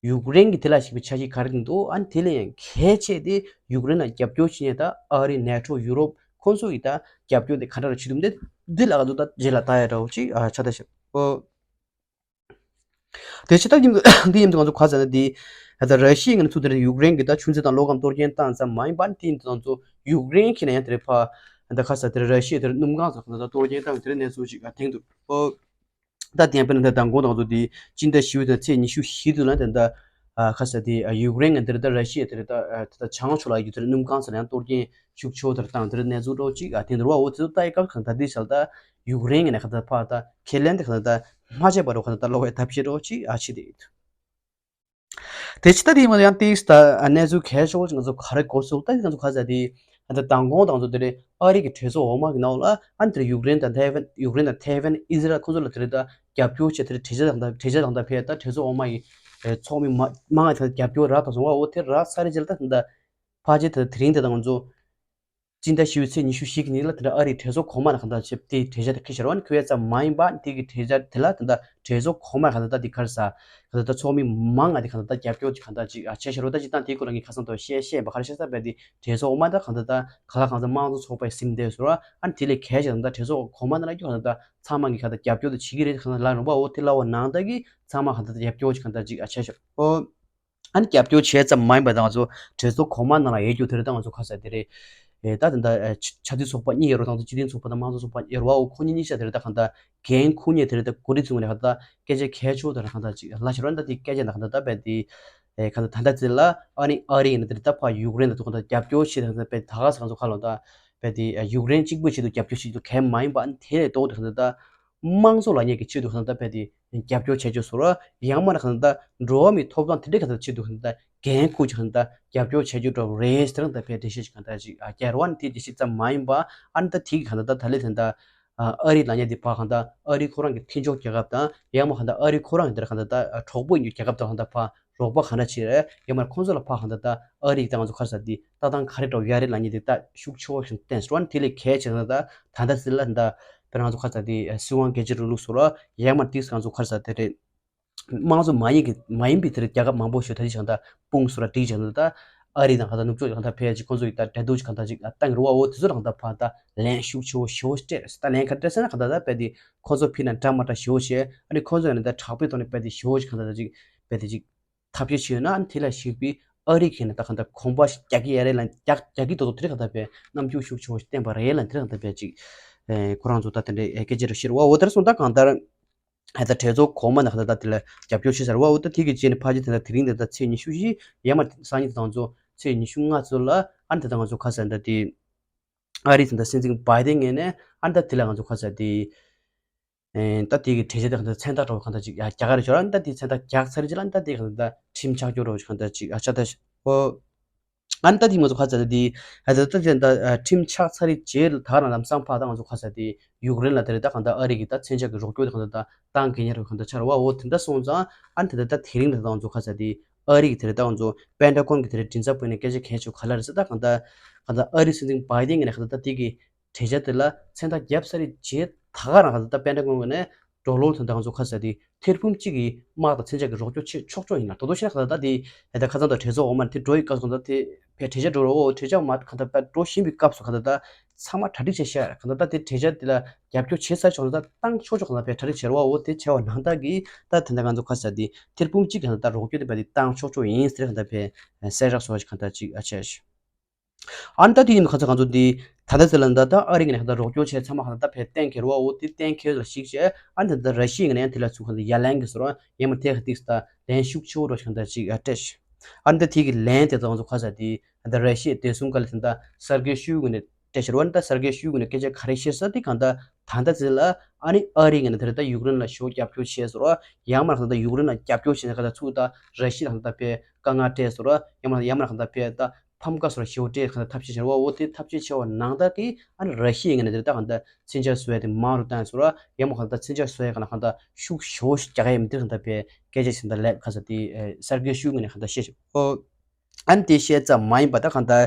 ཡུཀ་རེན་གྱི་དེ་ལ་ཞིག་པའི་འཆར་གཞི་ག་རེ་འདུག་ཨ་ནི་དེ་ལས་ཡང་གལ་ཆེ་དེ་ཡུཀ་རེན་ལ་རྒྱབ་སྐྱོར་བྱེད་མཁན་ད་ཨ་རི། ནེ་ཊོ། ཡུ་རོབ་ཁོང་ཚོ་ཡིས་ད་རྒྱབ་སྐྱོར་དེ་ག་འདྲ་རུ་བྱེད་ཐུབ་འདི་འདི་ལ་ག་ཚོད་ད་རྗེས་ལ་ལྟ་ཡ་འདྲ་བོ་ཅིག་ཨ་ཆ་ད་ཤག་ཨོ། དེ་ཕྱི་ད་འདི་འདི་ཡིན་དུ་ང་ཚོ་ག་ཟེར་ན་འདི་ད་ར་ཤི་ཡའི་ངན་ཚུལ་དེ་རེད། ཡུཀ་རེན་གྱི་ད་ཆུ་མཛོད་དང་གློག་སྒམ་གཏོར་སྐྱོན་བཏང་ཙམ་མ་ཡིན་པ་འདི་ཡིན་དུ་ང་ཚོ་ཡུཀ་རེན་གྱི་ནས་ཡང་དེ་རེད་ཕ། ད་ཁ་ས་དེར་ར་ཤི་ཡ་དེར་སྣུམ་གང་ཟེར་ཁ་ད་གཏོར་སྐྱོན་བཏང་བའི་དེར་གནས་ཚུལ་ཅིག་ཐེངས་འདུག་ཨོ། ད་དེ་ཡང་དཔེར་ན་ད་མདང་དགོང་དང་ཚོ་དེ་སྤྱི་ཟླ་བཞི་པའི་ཚེས་ཉི་ཤུ་བཞི་དུས་ལ་དེ་ད་ཁ་ས་དེ་ཡུཀ་རེན་གྱི་དེར་ད་ར་ཤི་ཡ་དེར་ད་ད་བྱང་ཕྱོགས་ལ་ཡོད་དེར་སྣུམ་གང་ཟེར་ཡང་གཏོར་སྐྱོན་ཤུགས་ཆེ་བོ་དེར་བཏང་དེར་གནས་ཚུལ་འདྲ་བོ་ཅིག་ཐེངས་འདུག་བ། འོ་དེ་ཚོ་ད་ཡི་སྐབས་ཁ་ད་དེ་ཞལ་ད་ཡུཀ་རེན་གྱི་ནས་ཁ་ད་ཕ་ད་ཁེ་ལན་དེ་ཁ་ད་མ་བྱས་པ་རོ་ཁ་ད་ལོག་པའི་ཐབས་ཤེས་འདྲ་བོ་ཅིག་ཨ་ཆི་དེ་ཡོད། དེ་ཕྱི་ད་དེ་མ་ཡང་ཏིས་ད་གནས་ཚུལ་གལ་ཆེ་བོ་ཞིག་ང་ཚོ་ག་རེ་གོ་སོང་ད་དེ་ང་ཚོ་ག་ས་དེ་ད་མདང་དགོང་དང་ཚོ་དེ་རེད། ཨ་རི་གི་གྲོས་ཚོགས་འོག་མ་གི་ནང་ལ་ཨ་ནི་དེ་རེད་ཡུཀ་རེན་དང་ཐའེ་ཝན་ཡུཀ་རེན་དང་ཐའེ་ཝན་ཨི་ཟི་རལ་ཁོ་ཚོ་ལ་དེ་རེད་ད་རྒྱབ་སྐྱོར་བྱས་དེ་རེད་གྲོས་ཆོད་དང་ད་གྲོས་ཆོད་དང་ད་ཕེ་ད་གྲོས་ཚོགས་འོག་མ་ཡི་ཚོགས་མི་མ་མང་ང་དེ་རྒྱབ་སྐྱོར་རག་ད་སོང་བ། འོ་དེ་རག་ས་རེད་ཅེ་ལ་ད་དེ་ད་ཕ་ཆེ་དེ་དེ་རིང་དེ་དང་ང་ཚོ། སྤྱི་ཟླ་བཞི་པའི་ཚེས་ཉི་ཤུ་བཞི་གི་ཉིན་ལ་དེ་འདྲ་ཨ་རིའི་གྲོས་ཚོགས་གོང་མ་ལ་གང་ལྟར་ཆེ་དེའི་གྲོས་འཆར་དེ་ཁྱེར་ཤར་བ་ནི་ཁོའི་ཙམ་མ་ཡིན་པ་དེ་གི་གྲོས་འཆར་དེ་ལ་དེ་འདྲ་གྲོས་ཚོགས་གོང་མ་གང་ལྟར་ད་དེ་གར་ས་གང་ལྟར་ད་ཚོགས་མི་མང་ང་དེ་གང་ལྟར་ད་རྒྱབ་སྐྱོར་གྱི་གང་ལྟར་ཅིག་ཨ་བྱས་ཤར་བ། ད་ཅིག་ད་དེའི་སྐོར་ལ་ངས་ཁ་སང་དུ་བཤད་བཤད་པ་ག་རེ་བཤད་ས་བས་དེ་གྲོས་ཚོགས་འོག་མ་ད་གང་ལྟར་ད་ག་ལ་གང་ལྟར་དམངས་གཙོ་ཚོགས་པའི་སེམས་དེ་ཟུར་བ་ཨ་ནི་དེ་ལས་གལ་ཆེ་གང་ལྟར་གྲོས་ཚོགས་གོང་མ་ན་ལ་རྒྱུ་གང་ལྟར་ད་ཚང་མ་གི་གང་ལྟར་རྒྱབ་སྐྱོར་དུ་བྱེད་ཀྱི་རེད་གང་ལྟར་ལ་རུང་བ། འོ་དེ་ལ་འོ་ནང་ད་གི་ཚང་མ་གང་ལྟར་ད་རྒྱབ་སྐྱོར་གྱི་གང་ལྟར་ཅིག་ཨ་བྱས་ཤར་ཨོ། ཨ་ནི་རྒྱབ་སྐྱོར་བྱས་ཙམ་མ་ཡིན་པ་དང་ང་ཚོ་གྲོས་ཚོགས་གོང་མ་ནང་ལ་ཡོད་རྒྱུ་དེ་རེད། ད་ང་ཚོ་ཁ་ས་དེ་རེད། ཨེ་ད་དེ་འདྲ་ཨེ་ཆ་ཆ་དུས་ཚོགས་པ་གཉིས་ཡོད་རོགས་དང་ཚོ་སྤྱི་མཐུན་ཚོགས་པ་དང་དམངས་གཙོ་ཚོགས་པ་ཡོད་རོགས། འོ་ཁོ་གཉིས་གཉིས་ཆ་དེ་རེད། ད་གང་ལྟར་འགན་ཁུར་མཁན་དེ་རེད། ད་གོ་སྒྲིག་ཚུགས་ནས་གང་ལྟར་སྐད་ཆ་གལ་ཆེ་བོ་དེ་རེད། གང་ལྟར་ཅིག་ལ་ཤར་བ་ད་དེ་སྐད་ཆ་ད་གང་ལྟར་ད་བས་དེ་ཨེ་གང་ལྟར་ད་ལྟ་ཚེ་ལ་ཨ་ནི་ཨ་རི་ཡིན་ན་དེ་རེད། ད་ཕ་ཡུཀ་རེན་ད་དུ་གང་ལྟར་རྒྱབ་སྐྱོར་བྱེད་དེ་གང་ལྟར་བས་ད་ག་ས་ང་ཚོ་ཁ་ལོ་ད་བས་དེ་ཡུཀ་རེན་གཅིག་པུའི་ཆེད་དུ་རྒྱབ་སྐྱོར་བྱེད་དུ་གལ་མ་ཡིན་པ། ཨ་ནི་དེ་ལས་ལྡོག་སྟེ་གང་ལྟར་ད། དམངས་གཙོ་ལ་ཉེ་གི་ཆེད་དུ་གང་ལྟར་བས་དེ་རྒྱབ་སྐྱོར་བྱས་རྒྱུ་སོགས་ཡང་མ་གང་ལྟར་འགྲོ་བ་མིའི་ཐོབ་ཐང་དེ་འདྲའི་གང་ལྟར་ཆེད་དུ་གང་ལྟར་འགན་འཁུར་གྱི་གང་ལྟར་རྒྱབ་སྐྱོར་བྱས་རྒྱུ་འགྲོ་རེད་ཟེར་གང་ལྟར་བས་འགྲེལ་བཤད་ཀྱི་གང་ལྟར་ཅིག་རྒྱལ་བ་ནི་དེ་འགྲེལ་བཤད་ཙམ་མ་ཡིན་པ། ཨ་ནི་ད་དེ་གི་གང་ལྟར་ད་ད་ལས་དེ་འདྲ་ཨ་རི་ལ་ཉེ་དེ་ཕ་གང་ལྟར་ཨ་རི་ཁོ་རང་གི་མཐུན་ཕྱོགས་རྒྱལ་ཁབ་དང་ཡང་མ་གང་ལྟར་ཨ་རི་ཁོ་རང་གི་དེར་གང་ལྟར་ད་གྲོགས་པོ་ཡིན་རྒྱུ་རྒྱལ་ཁབ་དང་གང་ལྟར་ཕ་རོགས་པ་གང་འདྲ་བྱེད་རེད། ཡང་མ་ཁོང་ཚོ་ལ་ཕ་གང་ལྟར་ད་ཨ་རི་ཡིག་ད་ང་ཚོ་ཁ་ས་དེ་ལྟ་སྟངས་ག་རེ་འདྲ་བོ་ཡ་རེད་ལ་ཉེ་དེ་ད་ཤུགས་ཆེ་བོ་ཞིག་བསྟན་སོང་། དེ་ལས་གལ་ཆེ་ན་ད་ད་ལྟ་ཟེར་ལ་ད་དཔེར་ན་ང་ཚོ་ཁ་ས་དེ་སྲིད་དབང་སྒེར་གཅོད་རིང་ལུགས་སོགས་ལ་ཡང་མ་དེ་ང་ཚོ་ཁ་ས་དེ་རེད། དམངས་གཙོ་མ་ཡིན་གི་མ་ཡིན་པའི་དེ་རེད་རྒྱལ་ཁབ་མང་པོ་ཞིག་ད་ལྟ་ཞིག་ད་དཔུང་སོགས་ལ་བསྒྲིགས་ཞིག་ད་ཨ་རི་དང་ག་ད་ནུབ་ཕྱོགས་ཀྱི་ག་ད་ཕལ་ཆེར་ཁོང་ཚོ་ཡི་ད་འབྲེལ་གཏུག་ཅིག་ག་ད་ཅིག་བཏང་གི་རུ་བ། འོ་དེ་ཚོ་ལ་ག་ད་ཕ་ད་ལན་ཤུགས་ཆེ་བོ་ཞེ་བོ་སྤྲད་ད་ལན་ག་འདྲ་ཟེར་ན་ག་ད་ད་དཔེ་དེ་ཁོང་ཚོ་ཕི་ན་འདྲ་མ་འདྲ་ཞེ་བོ་བྱས། ཨ་ནི་ཁོང་ཚོ་ཡང་ད་དྲག་པོའི་ཐོག་ནས་དཔེ་དེ་ཞེ་བོ་ཞིག་ག་ད་ད་ཅིག་དཔེ་དེ་ཅིག་ཐབས་ཤེས་བྱས་ན་ཨ་ནི་དེ་ལ་གཞིགས་པའི་ཨ་རི་གིས་ནི་ད་གང་ལྟར་གོམ་པ་རྒྱག་གི་ཡ་རེད་ལ་རྒྱག་རྒྱག་གི་དོ་དོ་དེ་རིགས་གང་ལྟར་བས་རྣམ་འགྱུར་ཤུགས་ཆེ་བོ་ཞིག་བསྟན་པ་རེད་ལ་དེ་རིགས་གང་ལྟར་བས་ཅིག་ཨེ་ཁོ་རང་ཚོ་ད་དེ་འདྲའི་ཨེ་སྐད་ཆ་རེ་བཤད་རེད་བ། འོ་དེར་སོང་ད་གང་ལྟར་ཨེ་ད་གྲོས་ཚོགས་གོང་མ་ནས་གང་ལྟར་ད་དེ་ལ་རྒྱབ་སྐྱོར་བྱེད་ས་རེད་བ། འོ་ད་དེ་གི་རྗེས་ནས་ཕལ་ཆེར་དེ་ལ་དེ་རིང་དེ་ད་ཚེས་ཉི་ཤུ་བཞི་ཡར་མར་སང་ཉིན་དེ་དང་ཚོ་ཚེས་ཉི་ཤུ་ལྔ་ཚོ་ལ་ཨ་ནི་དེ་ད་ང་ཚོ་ཁ་ས་ད་དེ་ཨ་རིའི་ད་སྲིད་འཛིན་བྷའི་ཏིན་ངོས་ནས་ཨ་ནི་ད་དེ་ལ་ང་ཚོ་ཁ་ས་དེ། ཨེ་ད་དེ་གི་གྲོས་ཆོད་དེ་གང་ལྟར་མཚན་རྟགས་འདྲ་བོ་གང་ལྟར་ཅིག་ཡ་རྒྱ་གར་ཞོར་ཨ་ནི་ད་དེ་མཚན་རྟགས་རྒྱག་ཚར་རྗེས་ལ་ཨ་ནི་ད་དེ་གང་ལྟར་ཁྲིམས་ཆགས་རྒྱུ་འདྲ་བོ་ཞིག་གང་ལྟར་ཅིག་ཡ་ཆ་ད་ཞིག་ཨོ། ཨ་ནི་ད་དེ་ང་ཚོ་ཁ་ཚ་ད་དེ་ཨ་ད་ད་དེ་ད་ཁྲིམས་ཆགས་ཚར་རྗེས་ད་ག་རང་ལམ་སང་ཕར་ད་ང་ཚོ་ཁ་ཚ་དེ་ཡུཀ་རེན་ལ་དེ་རེད་ད་གང་ལྟར་ཨ་རི་གི་ད་མཚོན་ཆ་གི་རོགས་སྐྱོར་དེ་གང་ལྟར་ད་བཏང་གི་ཉེ་རུ་གང་ལྟར་ཆགས་རེད་བ། འོ་དེ་འདྲ་སོང་ཙང་ཨ་ནི་དེ་ད་ད་དེ་རིང་ད་ད་ང་ཚོ་ཁ་ཚ་དེ་ཨ་རི་གི་དེ་རེད་ད་ང་ཚོ་པེན་ཊ་གོན་གི་དེ་རེད་མགྲིན་ཚབ་པ་ཡིན་ནས་སྐད་ཆ་གལ་ཆེ་བོ་ག་ལ་རེད་ཟེར་ད་གང་ལྟར་གང་ལྟར་ཨ་རི་སྲིད་འཛིན་བྷའི་ཏིན་ངོས་ནས་གང་ལྟར་ད་དེ་གི་གྲོས་འཆར་དེ་ལ་མཚན་རྟགས་བརྒྱབ་ཚར་རྗེས་ད་ག་རང་ག་ད་ལྟ་པེན་ཊ་གོན་ནས་ཌོ་ལར་དང་ད་ང་ཚོ་ཁ་ས་དེ་ཐེར་འབུམ་གཅིག་གི་དམག་དང་མཚོན་ཆ་གི་རོགས་སྐྱོར་ཆེད་ཆོག་ཆོག་ཡིན་ན་ད་དུང་ཤེས་ན་ག་ད་ད་དེ་ད་ཁ་སང་དང་གྲོས་ཚོགས་འོག་མ་དེ་འགྲོ་ཡི་སྐབས་སུ་ད་དེ་བས་གྲོས་འཆར་འགྲོ་རོགས་གྲོས་འཆར་མ་ག་ད་ད་འགྲོ་བཞིན་པའི་སྐབས་སུ་ག་ད་ད་ཚང་མ་གྲ་སྒྲིག་བྱས་ཤག་ག་ད་ད་དེ་གྲོས་འཆར་དེ་ལ་རྒྱབ་སྐྱོར་བྱེད་ས་ཆོག་ད་བཏང་ཆོག་ཆོག་ག་ད་བས་གྲ་སྒྲིག་བྱས་རོགས་འོ་དེ་བྱས་པ་ནང་ད་གི་ད་དེ་འདྲ་ང་ཚོ་ཁ་ས་དེ་ཐེར་འབུམ་གཅིག་ག་ད་ད་རོགས་སྐྱོར་དེ་བས་དེ་བཏང་ཆོག་ཆོག་ཡིན་ཟེར་ག་ད་བས་གསལ་བསྒྲགས་སོགས་ཤིག་ག་ད་ཅིག་ཨ་ཆ་ཤག་ཨ་ནི་ད་དེ་ཡིན་ཁ་ཚ་ང་ཚོ་འདི་ད་ལྟ་ཟེར་ལ་འདི་ད་ཨ་རི་ངས་ཁ་ཚ་རོགས་སྐྱོར་བྱས་ཚང་མ་ཁ་ཚ་ད་ཕེ་གཏན་འཁེལ་བ་འོ་དེ་གཏན་འཁེལ་ལ་གཞིགས་བྱས་ཨ་ནི་ད་ལྟ་ར་ཤི་ཡ་ངས་ཡང་དེ་ལ་ཚུགས་ཁ་ཚ་ཡ་ལན་གི་ཟེར་བ་ཡང་མ་དེ་ཁ་ཏིག་ད་ལན་ཤུགས་ཆེ་བོ་རོ་ཞིག་ད་ཅིག་ཨ་སྤྲད་ཤག་ཨ་ནི་ད་དེ་གི་ལན་དེ་ད་ང་ཚོ་ཁ་ཚ་དེ་ད་ར་ཤི་ཡ་བདེ་སྲུང་བཀའ་བློན་ད་ལྟ་སར་གེ་ཤུ་གུ་ནས་སྤྲད་ཤག་རོ་ཨ་ནི་ད་སར་གེ་ཤུ་གུ་ནས་སྐད་ཆ་ག་རེ་བཤད་ས་དེ་གང་ད་ད་ལྟ་ཟེར་ལ་ཨ་ནི་ཨ་རི་ངས་ད་ལྟ་ཡུཀ་རེན་ལ་ཞོ་རྒྱབ་སྐྱོར་བྱས་ཟེར་བ་ཡང་མ་ཁ་ཚ་ད་ཡུཀ་རེན་ལ་རྒྱབ་སྐྱོར་བྱས་ནས་ཁ་ཚ་ཚུགས་ད་ར་ཤི་ཡ་ཁ་ཚ་ད་ཕེ་དཀའ་ངལ་སྤྲད་ཟེར་བ་ཡང་མ་ཡང་མ་ཁ་ཚ་ད་ཕེ་ད། ཕམ་ཁ་སོར་ཞེ་བོ་སྤྲད་གང་ལྟར་ཐབས་ཤེས་བྱེད་རོགས་འོ་དེ་ཐབས་ཤེས་བྱེད་པ་ནང་ལྟར་གྱི་ཨ་ནི་ར་ཤི་ཡའི་ངོས་ནས་དེ་ལྟ་གང་ལྟར་མཚོན་ཆ་བཟོ་ཡ་དེ་མང་རུ་བཏང་སོང་ར་ཡང་མ་གང་ལྟར་མཚོན་ཆ་བཟོ་ཡ་གང་ལ་གང་ལྟར་ཤུགས་ཞེ་བོ་ཞིག་རྒྱག་ཡ་མི་དེ་གང་ལྟར་བས་སྐད་ཆ་ཞིག་ད་ལབ་ཁ་ས་དེ་སར་གེ་ཤུ་ངོས་ནས་གང་ལྟར་བཤད་ཤག་ཨོ། ཨ་ནི་དེ་བཤད་ཙམ་མ་ཡིན་པ་ད་གང་ལྟར་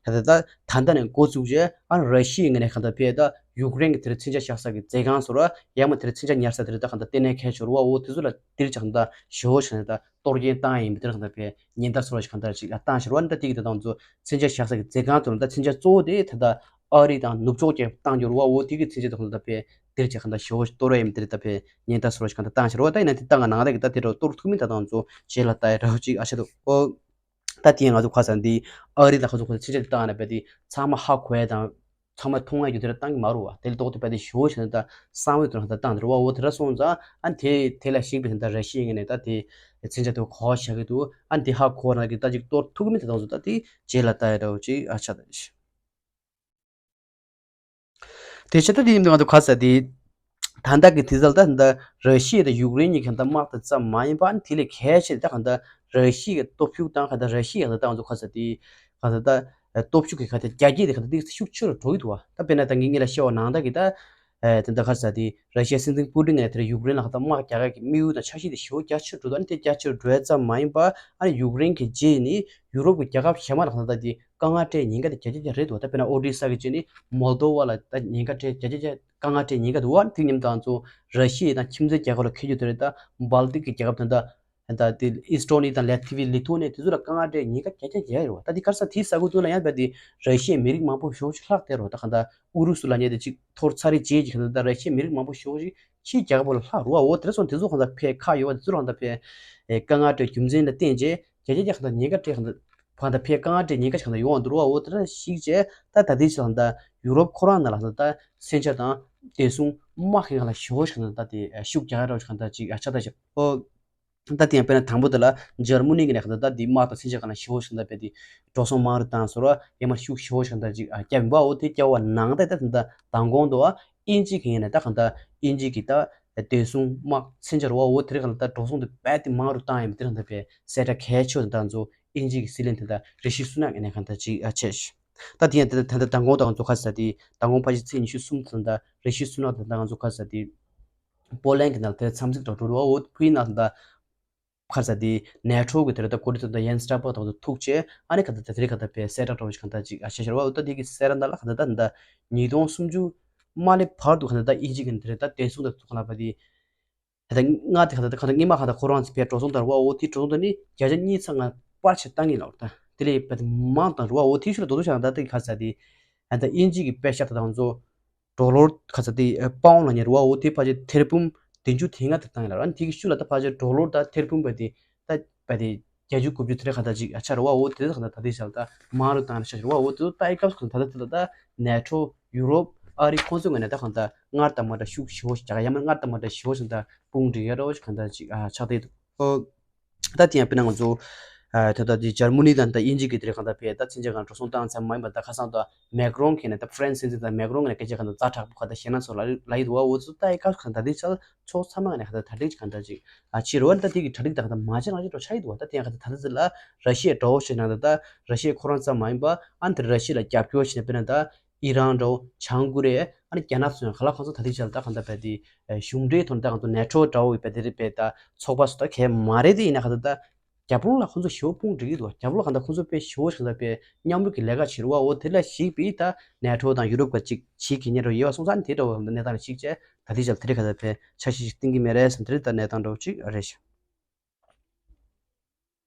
ད་ལྟ་ད་ལྟ་ནས་འགོ་བཙུགས་རྗེས་ཨ་ནི་ར་ཤི་ཡའི་ངོས་ནས་གང་ལྟར་བས་ད་ཡུཀ་རེན་གྱི་དེར་མཚོན་ཆ་བཞག་ས་གི་མཛད་ཁང་སོ་ར་ཡང་མ་དེར་མཚོན་ཆ་ཉར་ས་དེ་རེད་ད་གང་ལྟར་ལྟེ་གནས་ཁལ་ཤོར་བ་འོ་དེ་ཚོ་ལ་དེར་ཅག་ད་ཞེ་བོ་ཞིག་ད། གཏོར་སྐྱོན་བཏང་ཡིན་པའི་དེར་གང་ལྟར་བས་ཉེན་བརྡ་སོགས་ཤིག་གང་ལྟར་ཅིག་བཏང་ཤར་བ་འདྲ་དེ་གི་དེ་དང་ཚོ་མཚོན་ཆ་བཞག་ས་གི་མཛད་ཁང་དུ་ལ་ད་མཚོན་ཆ་གཙོ་བོ་དེ་ད་ལྟ་ཨ་རི་དང་ནུབ་ཕྱོགས་ཀྱི་བཏང་འགྱུར་བ་འོ་དེ་གི་མཚོན་ཆ་དེ་གང་ལྟར་བས་དེར་ཅིག་གང་ལྟར་ཞེ་བོ་ཞིག་གཏོར་བ་ཡིན་པའི་དེར་ད་བས་ཉེན་བརྡ་སོགས་ཤིག་གང་ལྟར་བཏང་ཤར་བ་ད་ཡིན་ན་དེ་ད་ང་ནང་ད་གི་ད་དེ་རུ་གཏོར་ཐུབ་མིན་ད་དང་ཚོ་རྗེས་ལ་ལྟ་ཡ་འདྲ་བོ་ཅིག་ཨ་ཤ་འདུག་ཨོ། ད་དེ་ང་ཚོ་ཁ་སང་འདི་ཨ་རི་དང་ཁ་ཚོ་ཁོ་ཚོ་མཚོན་ཆ་དེ་བཏང་ན་བས་དེ་ཚང་མ་ཧ་གོ་ཡ་དང་། ཚང་མ་མཐོང་ཡ་རྒྱུ་དེ་ར་བཏང་གི་མ་རུ་བ། དེ་ལ་ཏོག་ཏོ་བས་དེ་ཞོ་ཞིག་ད་གསང་བའི་དུ་རང་ད་བཏང་དེ་རུ་བ། འོ་དེ་ར་སོང་ཙང་ཨ་དེ་དེ་ལ་ཞིག་པའི་ད་ར་ཤི་ཡ་ངས་ནས་ད་དེ་མཚོན་ཆ་དེ་གོ་བ་བཞག་གི་འདུག་ཨ་དེ་ཧ་གོ་ར་གི་ད་ཅིག་གཏོར་ཐུབ་མི་དེ་དང་ཚོ་ད་དེ་རྗེས་ལ་ལྟ་ཡ་འདྲ་བོ་ཅིག་ཨ་ཆགས་ད་ཤི། དེ་ཆེད་དུ་དེ་ཡིན་དུས་ང་ཚོ་ཁ་ས་དེ། ད་ལྟ་གི་དུས་ཚོད་ལ་ད་ད་ར་ཤི་ཡ་དང་ཡུཀ་རེན་གཉིས་ཀྱི་ད་དམག་དང་ཙམ་མ་ཡིན་པ་དེ་ལས་གལ་ཆེ་ད་ག་ད་ར་ཤི་ཡའི་སྟོབས་ཤུགས་དང་ག་ད་ར་ཤི་ཡ་ད་ད་ང་ཚོ་ཁ་ས་དེ་ག་ད་ད་སྟོབས་ཤུགས་ཀྱི་ག་ད་རྒྱ་སྐྱེད་དེ་ག་ད་དེ་ཤུགས་ཆེ་རུ་འགྲོ་གི་འདུག་བ། ད་དཔེར་ན་ད་ངས་ངེད་ལ་བཤད་པ་ནང་ལྟར་གི་ད་དེ་ད་ག་ས་དེ་ར་ཤི་ཡའི་སྲིད་འཛིན་པུ་ཏིན་ནས་དེར་ཡུཀ་རེན་ལ་ག་ད་དམག་རྒྱག་གི་དམིགས་ཡུལ་དང་འཆར་གཞི་དེ་ཞེ་པོ་རྒྱ་ཆེ་རུ་འགྲོ་འདུག་ཨ་ནི་དེ་རྒྱ་ཆེ་རུ་འགྲོ་ཡ་ཙམ་མ་ཡིན་པ་ཨ་ནི་ཡུཀ་རེན་གྱི་རྗེས་ནི་ཡུ་རོབ་ཀྱི་རྒྱལ་ཁབ་གཞན་མ་ལ་ག་ད་དེ་དཀའ་ངལ་འཕྲད་ཉེན་ཁ་དེ་བརྒྱ་ཆ་བརྒྱ་རེད་འདུག་ད་དཔེར་ན་ཨོ་ཌི་ས་གི་ཅི་ནི་མོལ་དོ་ཝ་ལ་ད་ཉེན་ཁ་འཕྲད་བརྒྱ་ཆ་བརྒྱ་དཀའ་ངལ་འཕྲད་ཉེན་ཁ་འདུག་བ། དེ་མཉམ་དུ་ང་ཚོ་ར་ཤི་ཡ་དང་ཁྱིམ་མཚེས་རྒྱལ་ཁབ་ལ་ཁེལ་རྒྱུ་དེ་རེད། ད་སྦལ་ཏིག་གི་རྒྱལ་ཁབ་དེ་འདྲ་ད་དེ་ཨི་སི་ཊོ་ནི་དང་ལེ་ཐི་ཝི་ལི་ཐུ་ནི་དེ་ཚོ་ལ་དཀའ་ངལ་འཕྲད་ཉེན་ཁ་བརྒྱ་ཆ་བརྒྱ་རེད་བ། ད་དེ་ག་རེ་ཟེར་དེའི་ས་ཁུལ་དུ་ལ་ཡང་ད་དེ་ར་ཤི་ཡའི་མི་རིགས་མང་པོ་ཞེ་པོ་ཅིག་ལྷག་བསྡད་རེད་བ། ད་ག་ད་ཨུ་རུ་སུ་ལབ་མཁན་དེ་ཅིག་འཐོར་ཚར་རེད་བྱས་ཀྱི་ག་ད་ད་ར་ཤི་ཡའི་མི་རིགས་མང་པོ་ཞེ་པོ་ཅིག་ཕྱིའི་རྒྱལ་ཁབ་ལ་ལྷག་རེད་བ། འོ་དེ་འདྲ་སོང་དེ་ཚོ་གང་ལྟར་ཕའི་ཁ་ཡོད་བ། དེ་ཚོ་གང་ལྟར་ཕའི་ཨེ་དཀའ་ངལ་འཕྲད་རྒྱུ་མཚན་ལ་བརྟེན་བྱས་བརྒྱ་ཆ་བརྒྱ་གང་ལྟར་ཉེན་ཁ་འཕྲད་གང་ལྟར་གང་ལྟར་ཕའི་དཀའ་ངལ་འཕྲད་ཉེན་ཁ་གང་ལྟར་ཡོང་བ་འདུག་རེད་བ། འོ་དེ་འདྲ་ཞིག་བྱས་ད་ད་ལྟའི་ཆ་ལ་ད་ཡུ་རོབ་ཁོ་རང་ནང་ལ་ད་ད་མཚོན་ཆ་དང་བདེ་སྲུང་དམག་གི་སྒང་ལ་ཞེ་པོ་ཞིག་ད་ད་དེ་ཤུགས་རྒྱག་ཡ་འདྲ་བོ་ཞིག་གང་ལྟར་ཅིག་ཨ་ཆགས་ད་ཞིག་ཨོ། ད་དེ་ཡང་དཔེར་ན་དང་པོ་དེ་ལ་འཇར་མ་ནི་གི་ནས་གང་ལྟར་ད་དེ་དམག་དང་མཚོན་ཆ་སྒང་ལ་ཞེ་པོ་ཞིག་ད་དཔེ་དེ་འགྲོ་སོང་མང་རུ་བཏང་སོང་ར། ཡང་མ་ཤུགས་ཞེ་པོ་ཞིག་ད་ཅིག་ཨ་བརྒྱབ་ཡིན་པ། འོ་དེ་བརྒྱབ་པ་ནང་ད་ད་ད་མདང་དགོང་དུ་ཨ་དབྱིན་ཇི་གི་ཡིན་ནས་ད་གང་ལྟར་དབྱིན་ཇི་གི་ད་བདེ་སྲུང་དམག་མཚོན་ཆ་རེད་བ། འོ་དེ་རིང་གང་ལྟར་འགྲོ་སོང་དེ་རྦད་དེ་མང་རུ་བཏང་ཡིན་པ་དེ་རིང་ད་དཔེ་གསལ་བསྒྲགས་གལ་ཆེ་བ་དེ་ད་ཚོ་དབྱིན་ཇི་གི་སྲིད་བློན་དེ་ད་རི་ཤི་སུ་ནག་གི་ནས་གང་ལྟར་ཅིག་ཨ་བྱས་ཤག་ད་དེ་ཡང་ད་ད་ད་མདང་དགོང་ད་ང་ཚོ་ཁ་ས་དེ་མདང་དགོང་ཕལ་ཆེར་ཚེས་ཉི་ཤུ་གསུམ་ད་ད་རི་ཤི་སུ་ནག་ད་ད་ང་ཚོ་ཁ་ས་དེ། པོ་ལན་གྱི་ནང་དེར་འཚམས་གཟིགས་འགྲོ་འགྲོ་བ། འོ་ཕུའི་ནང་ད་ཁར་ས་དེ་ནེ་ཊོ་གི་དེར་ད་ཀོ་རི་ད་ཡན་སི་ཊར་པག་དང་ཐུག་ཆེ་ཨ་ནི་ག་ད་ད་དེ་རིང་ག་ད་པའི་གསལ་བསྒྲགས་འགྲོ་བ་ཞིག་ག་ད་ཅིག་ཨ་ཤ་ཤར་བ། འོ་ད་དེ་གི་གསལ་བསྒྲགས་ནང་ལ་ག་ད་ད་ད་ཉིས་སྟོང་སུམ་ཅུ་མ་ལེ་བར་དུ་ག་ད་ད་དབྱིན་ཇི་གི་དེར་ད་བདེ་སྲུང་ད་ཐུག་ག་ལ་བ་དེ་ད་ད་ང་དེ་ག་ད་ད་ག་ད་སྔོན་མ་ག་ད་ཁོ་རང་ཚོ་པའི་འགྲོ་སོང་དར་བ། འོ་དེ་འགྲོ་སོང་ད་ནི་བརྒྱ་ཆ་གཉིས་ཚང་ང་པར་ཆས་བཏང་ངེས་ལ། འོ་ད་དེ་ལས་བ་དེ་མང་དང་རུ་བ། འོ་དེ་ཤུ་ལ་རྡོ་རྡོ་ཤ་ད་ད་ག་ས་དེ་ད་དབྱིན་ཇི་གི་པེ་ཤག་ད་ང་ཚོ་ཌོ་ལར་ཁ་ཚ་དེ་ཨ་པའུན་ལ་ཉེ་རུ་བ། འོ་དེ་ཕལ་ཆེར་ཐེར་འབུམ་བདུན་ཅུ་དེ་ལྔ་དེ་བཏང་ཡིན་ལ། ཨ་ནི་དེ་གི་ཤུ་ལ་ད་ཕལ་ཆེར་ཌོ་ལར་ད་ཐེར་འབུམ་པ་དེ་ད་པ་དེ་བརྒྱད་ཅུ་དགུ་བཅུ་དེ་རེ་ཁ་ད་ཅིག་ཨ་ཆ་རུ་བ། འོ་དེ་ཁ་ད་ད་དེ་ཤ་ལ་ད་མང་རུ་བཏང་རེ་ཤ་རུ་བ། འོ་དེ་ད་ཨི་སྐབས་ཁ་ད་ད་དེ་ལ་ད་ནེ་ཊོ་ཡུ་རོབ་ཨ་རི་ཁོང་ཚོ་ངོས་ནས་ད་ཁ་ད་སྔར་དང་མ་འདྲ་ཤུགས་ཞེ་པོ་ཞིག་རྒྱག་ཡ་མ་སྔར་དང་མ་འདྲ་ཞེ་པོ་ཞིག་ད་དཔུང་སྒྲིག་ཡ་ར་བ་ཞིག་ཁ་ད་ཅིག་ཨ་ཆགས་བསྡད་འདུག་ཨོ། ད་དེ་ཡང་དཔེར་ན་ང་ཚོ་ཨ་ད་ལྟ་དེ་འཇར་མ་ནི་དང་ད་དབྱིན་ཇི་གི་དེ་རེ་གང་ལྟར་ཕེ་ད་མཚོན་ཆ་གང་འགྲོ་སོང་བཏང་ཚར་མ་ཡིན་པ། ད་ཁ་སང་ད་མེག་རོན་གྱི་ནས་ད་ཧྥ་རན་སི་སྲིད་འཛིན་དང་མེག་རོན་གྱི་ནས་སྐད་ཆ་གང་ད་ཛ་དྲག་པོ་ག་ད་བཤད་ན་སོགས་ལ་ལ་ཡི་དུ་བ། འོ་ཚོ་ད་ཡི་ཁ་གང་ད་དེ་ཆ་ཚོགས་ཚང་མ་ག་ནས་ག་ད་གྲ་སྒྲིག་གང་ད་ཅིག་ཨ་ཕྱི་རོལ་ད་དེ་གི་གྲ་སྒྲིག་ད་གང་ད་མ་བྱས་རང་བྱས་འགྲོ་ཆ་ཡི་དུ་བ། ད་དེ་ཡང་ག་ད་ད་ད་ཟི་ལ་ར་ཤི་ཡའི་འགྲོ་བོ་ཞེ་ན་ད་ད་ར་ཤི་ཡའི་ཁོ་རང་ཙམ་མ་ཡིན་པ་ཨ་ནི་དེ་ར་ཤི་ཡ་ལ་རྒྱབ་སྐྱོར་བྱས་ན་དཔེར་ན་ད་ཨི་རན་འདྲ་བོ་བྱང་ཀོ་རི་ཡ་ཨ་ནི་རྒྱ་ནག་སོགས་ཡང་ག་ལ་ཁོང་ཚོ་ད་ལྟའི་ཆར་ད་གང་ལྟར་བས་དེ་གཞུང་འབྲེལ་ཐོག་ནས་ད་གང་ཚོ་ནེ་ཊོ་འདྲ་བོ་ཡོད་པའི་དེ་རེད་པས་ད་ཚོགས་པ་སུ་ད་གས་མ་རེད། དེ་ཡིན་ན་གང་ལྟར་ད་རྒྱབ་ལོགས་ལ་ཁོང་ཚོ་ཞེ་པོ་དཔུང་སྒྲིག་གི་འདུག་རྒྱབ་ལོགས་གང་ལྟར་ཁོང་ཚོ་དཔེ་ཞེ་པོ་ཞིག་ད་དཔེ་མཉམ་རུབ་ཀྱི་ལས་ཀ་བྱེད་རུ་བ། འོ་དེ་ལ་གཞིགས་པས་ད་ནེ་ཊོ་དང་ཡུ་རོབ་ཀ་ཅིག་བྱེད་ཀྱི་ཉེ་རུ་ཡོད་བ་སོང་ཙང་དེ་འདྲ་བོ་གནས་སྟངས་ལ་གཞིགས་བྱས་ད་ལྟའི་ཆར་དེ་རེད་གང་ལྟར་བས་འཆར་གཞི་ཞིག་བཏིང་གི་མེད་རེད་བསམ། དེ་རེད་ད་གནས་སྟངས་འདྲ་བོ་ཅིག་རེད་ཤག་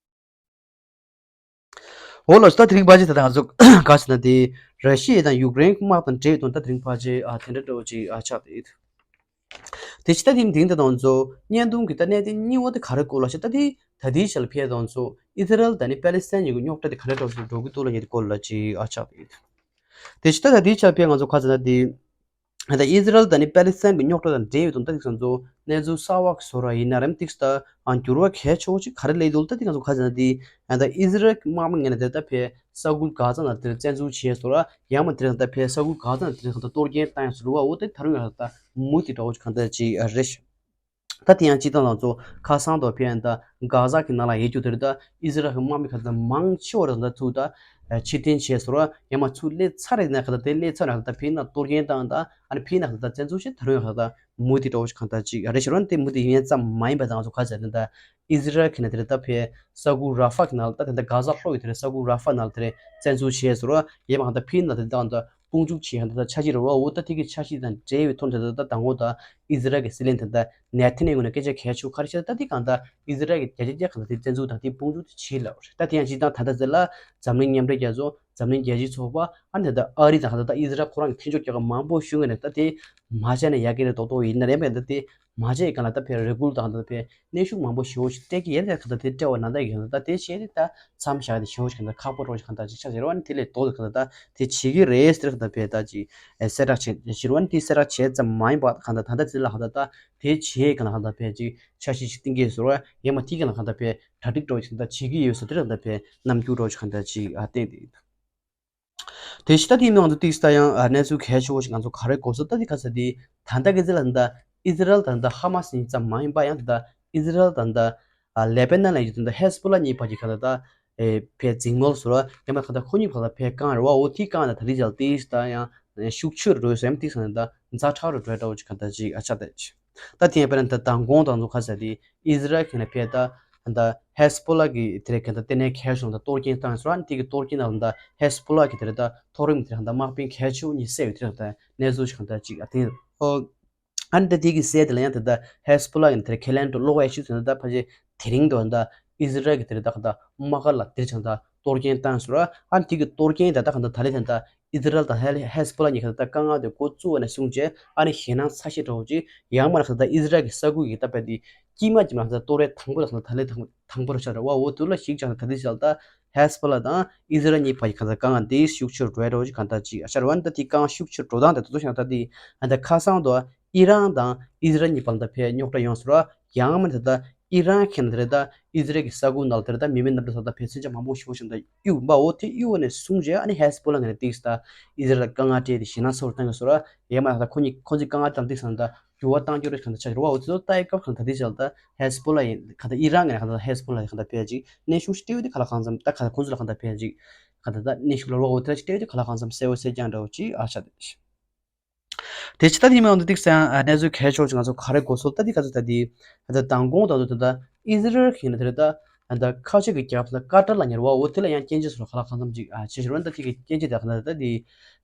འོ་ལགས་སོ། ད་དེ་རིང་ཕལ་ཆེར་ད་ལྟ་ང་ཚོ་ག་ཟེར་ན་དེ་ར་ཤི་ཡ་དང་ཡུཀ་རེན་དམག་དང་འབྲེལ་དང་ད་དེ་རིང་ཕལ་ཆེར་ཨ་དེ་འདྲ་འདྲ་བོ་ཅིག་ཨ་ཆགས་ཏེ་ཡོད། དེ་ཕྱི་ད་དེ་དེང་ད་ང་ཚོ་བརྙན་ཐུང་གི་ད་གནད་དོན་གཉིས་པ་དེ་ག་རེ་སྐོར་ལ་ཤེ་ད་དེ་ད་དེའི་ཞལ་ཕྱེ་ད་ང་ཚོ་ཨི་ཛི་རལ་དང་ནི་པེ་ལི་སི་ཐན་གཉིས་ཀྱི་རྙོག་དྲ་དེ་ག་འདྲ་འདྲ་བོ་ཅིག་འགྲོ་གི་འདུག་ལ་ཉེ་དེ་སྐོར་ལ་ཅིག་ཨ་ཆགས་ཏེ་ཡོད། དེ་ཕྱི་ད་ད་དེའི་ཞལ་ཕྱེ་ང་ཚོ་ག་ཟེར་ན་དེ། ད་ཨི་ཛི་རལ་དང་ནི་པེ་ལི་སི་ཐན་གྱི་རྙོག་དྲ་དང་འབྲེལ་ཡོད་དོན་དག་ཅིག་ང་ཚོ་གནས་ཚུལ་གསར་པ་བཟོ་ར་ཡིན་ན་རམ་ཏིག་ད་འགྱུར་བ་གལ་ཆེ་བོ་ཅིག་ག་རེ་སླེབས་འདུག་ད་ཏིག་ང་ཚོ་ག་ཟེར་ན་དེ་ད་ཨི་ཛི་རལ་གྱི་དམག་མི་ངོས་ནས་དེ་ད་ཕེ་ས་ཁུལ་གྷ་ཛ་ནང་དེར་བཙན་འཛུལ་བྱས་སོང་ར། ཡང་མ་དེ་ད་ཕེ་ས་ཁུལ་གྷ་ཛ་ནང་དེ་ད་གཏོར་སྐྱོན་བཏང་ཡ་སོང་ར་བ། འོ་དེ་ད་རུང་ཡང་ད་མུ་མཐུད་འདྲ་བོ་ཅིག་གང་ལྟར་ཅིག་རེད་ཤག་ད་དེ་ཡང་སྤྱིར་བཏང་ལ་ཚོ་ཁ་སང་དུ་ཕེ་ཡང་ད་གྷ་ཛ་གི་ནང་ལ་ཡོད་རྒྱུ་དེ་རེད། ད་ཨི་ཛི་རལ་གྱི་དམག་མི་ག་ཚོད་མང་ཆེ་བ་རེད་ད་ཚུར་ད་ཕྱིར་འཐེན་བྱས་སོང་ར། ཡང་མ་ཚུར་སླེབས་ཚར་རེད་ན་ག་ད་དེ་སླེབས་ཚར་ན་ག་ད་ཕེ་ན་གཏོར་སྐྱོན་བཏང་ད་ཨ་ནི་ཕེ་ན་ག་ད་བཙན་འཛུལ་བྱས་ད་རུང་ཡང་ག་ད་མུ་མཐུད་འདྲ་བོ་ཞིག་གང་ལྟར་ཅིག་རེད་ཤག་ར། དེ་མུ་མཐུད་ཡིན་ཙམ་མ་ཡིན་པ་ད་ང་ཚོ་ག་ཚོད་ད་ཨི་ཛི་རལ་གྱི་ནང་དེ་རེད་ད་ཕེ་ས་ཁུལ་ར་ཧྥ་གི་ནང་ལ་ད་དེ་ད་གྷ་ཛ་ལྷོ་ཡི་དེ་རེད་ས་ཁུལ་ར་ཧྥ་ནང་ལ་དེ་རེད་བཙན་འཛུལ་བྱས་སོང་ར། ཡང་མ་ག་ད་ཕེ་ན་དེ་ད་ག་ད་དཔུང་འཇུག་བྱེད་ཡ་ད་ད་འཆར་གཞི་རེད་བ། འོ་ད་དེ་གི་འཆར་གཞི་དང་འབྲེལ་བའི་ཐོག་ནས་ད་ད་དང་པོ་ད་ཨི་ཛི་རལ་གྱི་སྲིད་བློན་དེ་ད་ནེ་ཐན་ཡ་ཧུ་ནས་སྐད་ཆ་གལ་ཆེ་བོ་ག་རེ་བཤད་ད་དེ་གང་ད་ཨི་ཛི་རལ་གྱི་བརྒྱ་ཆ་བརྒྱ་གང་ད་དེ་བཙན་འཛུལ་དང་དེ་དཔུང་འཇུག་དེ་བྱེད་ལབ་རེད། ད་དེ་ཡང་སྤྱིར་བཏང་ད་ལྟ་ཟེར་ལ་འཛམ་གླིང་མཉམ་འབྲེལ་རྒྱལ་ཚོགས་འཛམ་གླིང་རྒྱལ་སྤྱིའི་ཚོགས་པ་ཨ་ནི་ད་ཨ་རི་དང་ད་ད་ཨི་ཛི་རལ་ཁོ་རང་གི་མཐུན་ཕྱོགས་རྒྱལ་ཁབ་མང་པོ་ཞུ་གི་རེད། ད་དེ་ མ་བྱས་ན་ཡག་གི་རེད་མདོག་མདོག་ཡིན་ན་རེད་མེད་ད་དེ་མ་བྱས་གང་ལ་ད་ཕེ་རེ་གུལ་དང་ད་ཕེ་གནོན་ཤུགས་མང་པོ་ཞེ་པོ་ཞིག་སྤྲད་ཀྱི་ཡོད་རེད། ད་དེ་སྤྲད་པ་ན་ད་ཡིན་ད་དེ་བྱས་ཏེ་ད་མཚམས་བཞག་དེ་ཞེ་པོ་ཞིག་ད་ཁག་པོ་རོ་ཞིག་གང་ད་ཅིག་ཆ་ཟེར་བ་ནི་དེ་ལས་ལྡོག་ད་གང་ད་ད་དེ་བྱེད་ཀྱི་རེད་ཟེར་གང་ད་ཕེ་ད་ཅིག་གསལ་བསྒྲགས་བྱེད་ཞེས་བ་ནི་དེ་གསལ་བསྒྲགས་བྱས་ཙམ་མ་ཡིན་པ་གང་ད་ད་ད་དེ་ལ་གང་ད་ད་དེ་བྱས་གང་ལ་གང་ད་ཕེ་ཅིག་འཆར་གཞི་ཞིག་བཏིང་གི་ཟེར་བ་ཡང་མ་དེ་གང་ལ་གང་ད་ཕེ་གྲ་སྒྲིག་རོ་ཞིག་ད་བྱེད་ཀྱི་ཡོད་ཟེར་དེ་གང་ད་ཕེ་རྣམ་འགྱུར་རོ་ཞིག་གང་ད་ཅིག་ཨ་བསྟན་དེ། དེ་ཕྱི་ད་དེའི་ནང་དུ་ཏིག་ས་ཡང་གནས་ཚུལ་གལ་ཆེ་བོ་ཞིག་ང་ཚོ་ག་རེ་གོ་སོང་ད་དེ་ག་ས་དེ་ད་ལྟ་གི་ཚེ་ལ་ད་ཨི་ཟི་རལ་ད་ད་ཧ་མ་སི་གཉིས་ཙམ་མ་ཡིན་པ་ཡང་ད་ཨི་ཟི་རལ་ད་ད་ལེ་པེ་ནན་ལ་ཡོད་ད་ཧེ་སི་པོ་ལ་གཉིས་བར་གྱི་ག་ད་ད་ཕའི་འཛིང་མོལ་ཟེར་བ་ཡང་མ་ག་ད་ཁོ་གཉིས་ག་ད་ཕའི་བཀང་རེ་བ་འོ་དེ་བཀང་ད་ད་དེ་ཅལ་ཏིག་ས་ཡང་ཤུགས་ཆེར་འགྲོ་ས་ཡང་ཏིག་ས་ད་ཛ་དྲག་རུ་འགྲོ་འདྲ་བོ་ཅིག་ག་ད་ཅིག་ཨ་ཆ་ད་ཅིག་ད་དེ་ཡང་དཔེར་ན་ད་མདང་དགོང་དང་ཚོ་ཁ་ཟེར་དེ་ཨི་ཟི་རལ་གྱི་ནས་ཕེ་ད་ད་ཧེ་སི་པོ་ལ་གི་དེ་རེད་ག་ད་དེ་ནས་གལ་བྱུང་ད་གཏོར་སྐྱོན་བཏང་སོང་ཨ་ནི་དེ་གི་གཏོར་སྐྱོན་ནང་ད་ཧེ་སི་པོ་ལ་གི་དེ་རེད་ད་མཐོ་རིམ་དེ་རེད་ད་དམག་དཔོན་གལ་ཆེ་བོ་གཉིས་བསད་ཡོད་དེ་རེད་ད་གནས་ཚུལ་ཞིག་ག་ད་ཅིག་ཨ་དེ་ཨོ་ཨ་ནི་ད་དེ་གི་སྲས་དེ་ལ་ཡང་དེ་ད་ཧེ་སི་པོ་ལ་གི་དེ་རེད་ཁས་ལེན་དུ་ལོག་ཡ་ཤི་ཚོད་ད་ཕ་ཅེ་དེ་རིང་དུ་ད་ཨི་ཟི་རལ་གི་དེ་རེད་ད་ག་ད་དམག་སྒར་ལ་དེ་ཆང་ད་གཏོར་སྐྱོན་བཏང་སོང་ཨ་ནི་དེ་གི་གཏོར་སྐྱོན་ད་ད་ག་ད་ད་ལེ་དེ་ད་ཨི་ཟི་རལ་དང་ཧེ་ཧེ་སི་པོ་ལ་གཉིས་ཀ་ད་དཀའ་ངལ་དེ་འགོ་བཙུགས་པ་ནས་བཟུང་བྱས་ཨ་ནི་ཞེད་སྣང་ཚ་ཤས་འདྲ་བོ་ཅིག་ཡང་མ་ན་ཁ་ད་ཨི་ཟི་རལ་གྱི་ས་ཁུལ་གྱི་ད་པ་དེ་དཀྱིལ་མ་ཅིག་མ་ཁ་ད་གཏོར་རེ་དང་པོ་ལ་ཁ་ད་ལེ་དང་དང་པོ་རུ་ཆགས་རེད་བ། འོ་དུ་ལ་ཞིག་ཀྱང་ད་དེ་ཞལ་ད་ཧེ་སི་པོ་ལ་དང་ཨི་ཟི་རལ་གཉིས་བར་གྱི་ཁ་ད་དཀའ་ངལ་དེ་ཤུགས་ཆེར་འགྲོ་ཡ་འདྲ་བོ་ཅིག་གང་ད་ཅིག་ཨ་ཤར་བ་ནི་ད་དེ་དཀའ་ངལ་ཤུགས་ཆེར་འགྲོ་སྟངས་དེ་དུ་ཞང་ད་དེ་ཨ་ད་ཁ་སང་དུ་ཨི་རན་དང་ཨི་ཟི་རལ་གཉིས་བར་ད་ཕེ་རྙོག་དྲ་ཡོང་སོང་ར། ཡང་མིན་ད་ལྟ་ཨི་རན་གྱིས་དེ་རེད་ད་ཨི་ཟི་རལ་གྱི་ས་ཁུལ་ནང་དེ་རེད་ད་མི་མེད་གནམ་གྲུ་ས་ད་ཕེ་མཚོན་ཆ་མང་པོ་ཞིག་བཞག་ད་གཡུག་འབའ་འོ་དེ་གཡུག་བ་ནས་བཟུང་རྗེས་ཨ་ནི་ཧེ་སི་པོ་ལ་ངས་ཏིག་ས་ད་ཨི་ཟི་རལ་དཀའ་ངལ་སྤྲད་དེ་ཞེད་སྣང་ཚ་བོར་བཏང་གི་སོ་ར། ཡང་མ་ད་ཁོ་གཉིས་ཁོ་ཚོས་དཀའ་ངལ་དང་ཏིག་ས་ད་འགྱུར་བ་བཏང་རྒྱུ་རེད་གང་ད་ཆ་རེད་བ། འོ་དེ་ཚོ་ལྟ་ཡི་སྐབས་གང་ད་དེ་ཆ་ད་ཧེ་སི་པོ་ལ་ཡིན་གང་ད་ཨི་རན་ངས་གང་ད་ཧེ་སི་པོ་ལ་གང་ད་ཕེ་ཅིག་གནོན་ཤུགས་ཤིག་སྤྲད་ཡོད་དེ་ག་ལ་གང་འཚམ་ད་ག་ད་ཁོ་ཚོ་ལ་གང་ད་ཕེ་ཅིག་གང་ད་ད་གནོན་ཤུགས་ལ་རོགས་འོ་དེ་ལ་ཅིག་སྤྲད་ཡོད་དེ་ག་ལ་གང་འཚམ་གསལ་བོ་གསལ་རྐྱང་འདྲ་བོ་ཅིག་ཨ་ཆ་དེ། དེ་ཕྱི་ད་དེའི་ནང་དུ་ཏིག་ཙམ་གནས་ཚུལ་གལ་ཆེ་བ་ཞིག་ང་ཚོ་ག་རེ་གོ་སོང་ད་དེ་ག་ཚོད་ད་དེ་ད་མདང་དགོང་ད་དུ་ད་ཨི་ཟི་རལ་གྱི་ནས་དེ་རེད་ད་ད་ཁ་ཆེ་གི་རྒྱལ་ཁབ་ད་ཀ་ཏར་ལ་ཉེ་བ་འོ་དེ་ལ་ཡང་སྐྱོན་བརྗོད་སོགས་ཁ་ལག་གང་འཚམ་ཅིག་ཨ་བྱེད་ཞོར་ད་དེ་གི་སྐྱོན་བརྗོད་ད་ག་ད་ད་དེ་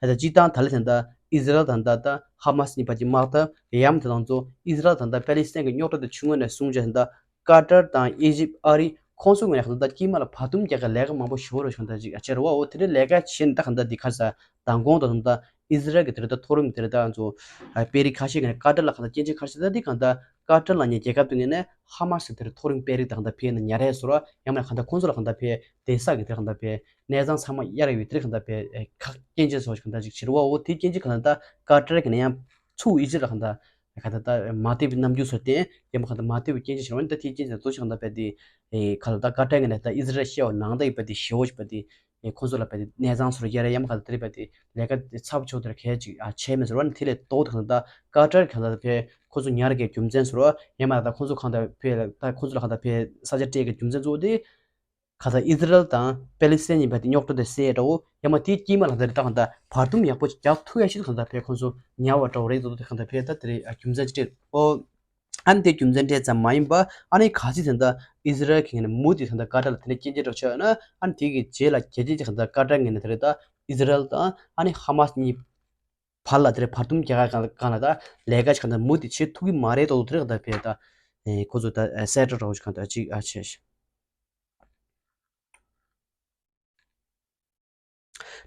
ད་སྤྱི་བཏང་ད་ལེ་ད་ད་ཨི་ཟི་རལ་དང་ད་ད་ཧ་མ་སི་གཉིས་བར་གྱི་དམག་འཐབ་ཡམ་དེ་དང་ཚོ་ཨི་ཟི་རལ་དང་ད་པེ་ལི་སི་ཐན་གྱི་རྙོག་དྲ་དེ་ཆུང་ངུ་ནས་བཟུང་བྱས་ད་ཀ་ཏར་དང་ཨི་ཇིབ་ཨ་རི་ཁོང་ཚོ་ངོས་ནས་ད་ལྟ་དཀྱིལ་མ་ལ་བར་འདུམ་རྒྱག་གི་ལས་ཀ་མང་པོ་ཞེ་པོ་རེ་བྱུང་ད་ཅིག་ཨ་ཅེ་རེད་བ། འོ་དེ་འདྲའི་ལས་ཀ་བྱས་ནས་ད་ག་ད་འདི་ཁ་ས་མདང་དགོང་དང་ད་ཨི་ཟི་རལ་གྱི་དེ་རེད་ད་མཐོ་རིམ་དེ་རེད་ད་ང་ཚོ་དཔོན་རིགས་ཁ་ཤས་ཀྱིས་ཀ་ཏར་ལ་ག་ད་སྐྱོན་བརྗོད་ཁ་ཤས་ད་འདི་ག་ད་ཀ་ཏར་ལ་ཉེ་རྒྱལ་ཁབ་དེ་ངོས་ནས་ཧ་མ་སི་དེ་རེད་མཐོ་རིམ་དཔོན་རིགས་ད་ག་ད་ཕེ་ན་ཉར་ཡས་སོ་ར་ཡང་མིན་ག་ད་ཁོང་ཚོ་ལ་ག་ད་ཕེ་བདེ་ས་གི་དེ་རེད་ག་ད་ཕེ་གནས་ཚང་ཚང་མ་གཡར་ཡོད་དེ་རེད་ག་ད་ཕེ་ཁ་སྐྱོན་བརྗོད་སོགས་ག་ད་ཅིག་བྱེད་རེད་བ། འོ་དེ་སྐྱོན་བརྗོད་ག་ད་ཀ་ཏར་གྱིས་ན་ཡང་ཚུགས་ཨི་ཟི་རལ་ག་ད་ག་ད་ད་མ་བདེ་བའི་རྣམ་འགྱུར་ཚོ་བསྟན་ཡང་མ་ག་ད་མ་བདེ་བའི་སྐྱོན་བརྗོད་བྱེད་རོགས་ད་དེའི་སྐྱོན་བརྗོད་ཚོ་ཞིག་ག་ད་པ་དེ་ག་ད་ཀ་ཏར་ངོས་ནས་ད་ཨི་ཟི་རལ་ཤེས་བ་ནང་ད་ཡི་པ་དེ་ཞེ་བོ་ཞིག་པ་དེ་ཁོང་ཚོ་ལ་པ་དེ་གནས་ཚང་ཚོར་རྒྱ་རེ་ཡང་མ་ག་ད་དེ་རེད་པ་དེ་ལས་ཀ་དེ་ཚབ་ཆོག་དེར་གལ་ཅིག་ཨ་བྱས་མེད་ཟེར་བ་ནི་དེ་ལས་ལྡོག་དང་ད་ཀ་ཏར་ག་ད་པས་ཁོང་ཚོ་ཉར་གའི་རྒྱུ་མཚན་ཟེར་བ་ཡང་མ་ད་ཁོང་ཚོ་གང་ད་པས་ད་ཁོང་ཚོ་ལ་གང་ད་པས་ས་ཆ་སྤྲད་གའི་རྒྱུ་མཚན་གཙོ་བོ་དེ། ག་ད་ཨི་ཟི་རལ་དང་པེ་ལི་སི་ཐན་གཉིས་བར་དེ་རྙོག་དྲ་དེ་སེལ་འདྲ་བོ་ཡང་མ་དེའི་དཀྱིལ་མ་ལ་ད་རེད་ད་གང་ད་བར་འདུམ་ཡག་པོ་རྒྱག་ཐུབ་ཡ་ཞིག་གང་ད་པས་ཁོང་ཚོ་ཉར་བ་འདྲ་བོ་རེད་དོ་དེ་གང་ད་པས་ད་དེ་རེད་རྒྱུ་མཚན་ཅིག་སྤྲད་ཨོ། ཨ་ནི་དེ་རྒྱུ་མཚན་སྤྲད་ཙམ་མ་ཡིན་པ་ཨ་ནི་ག་ཚིག་དེ་ད་ཨི་ཟི་རལ་གྱི་ངོས་ནས་མུ་མཐུད་དེ་ད་ཀ་ཏར་ལ་དེ་འདྲ་སྐྱོན་བརྗོད་འདྲ་བྱས་ན་ཨ་ནི་དེ་གི་རྗེས་ལ་རྒྱལ་སྤྱི་ཅིག་ད་ཀ་ཏར་ངོས་ནས་ད་རེད་ད་ཨི་ཟི་རལ་དང་ཨ་ནི་ཧ་མ་སི་གཉིས་བར་ལ་དེ་རེད་བར་འདུམ་རྒྱག་ག་གང་ལ་ད་ལས་ཀ་ཅིག་གང་ད་མུ་མཐུད་བྱེད་ཐུབ་ཀྱི་མ་རེད་དོ་དེ་རེད་གང་ད་པས་ད་ཁོ་ཚོ་ད་གསལ་བསྒྲགས་འདྲ་བོ་ཅིག་གང་ད་ཅིག་ཨ་བྱས་ཤག་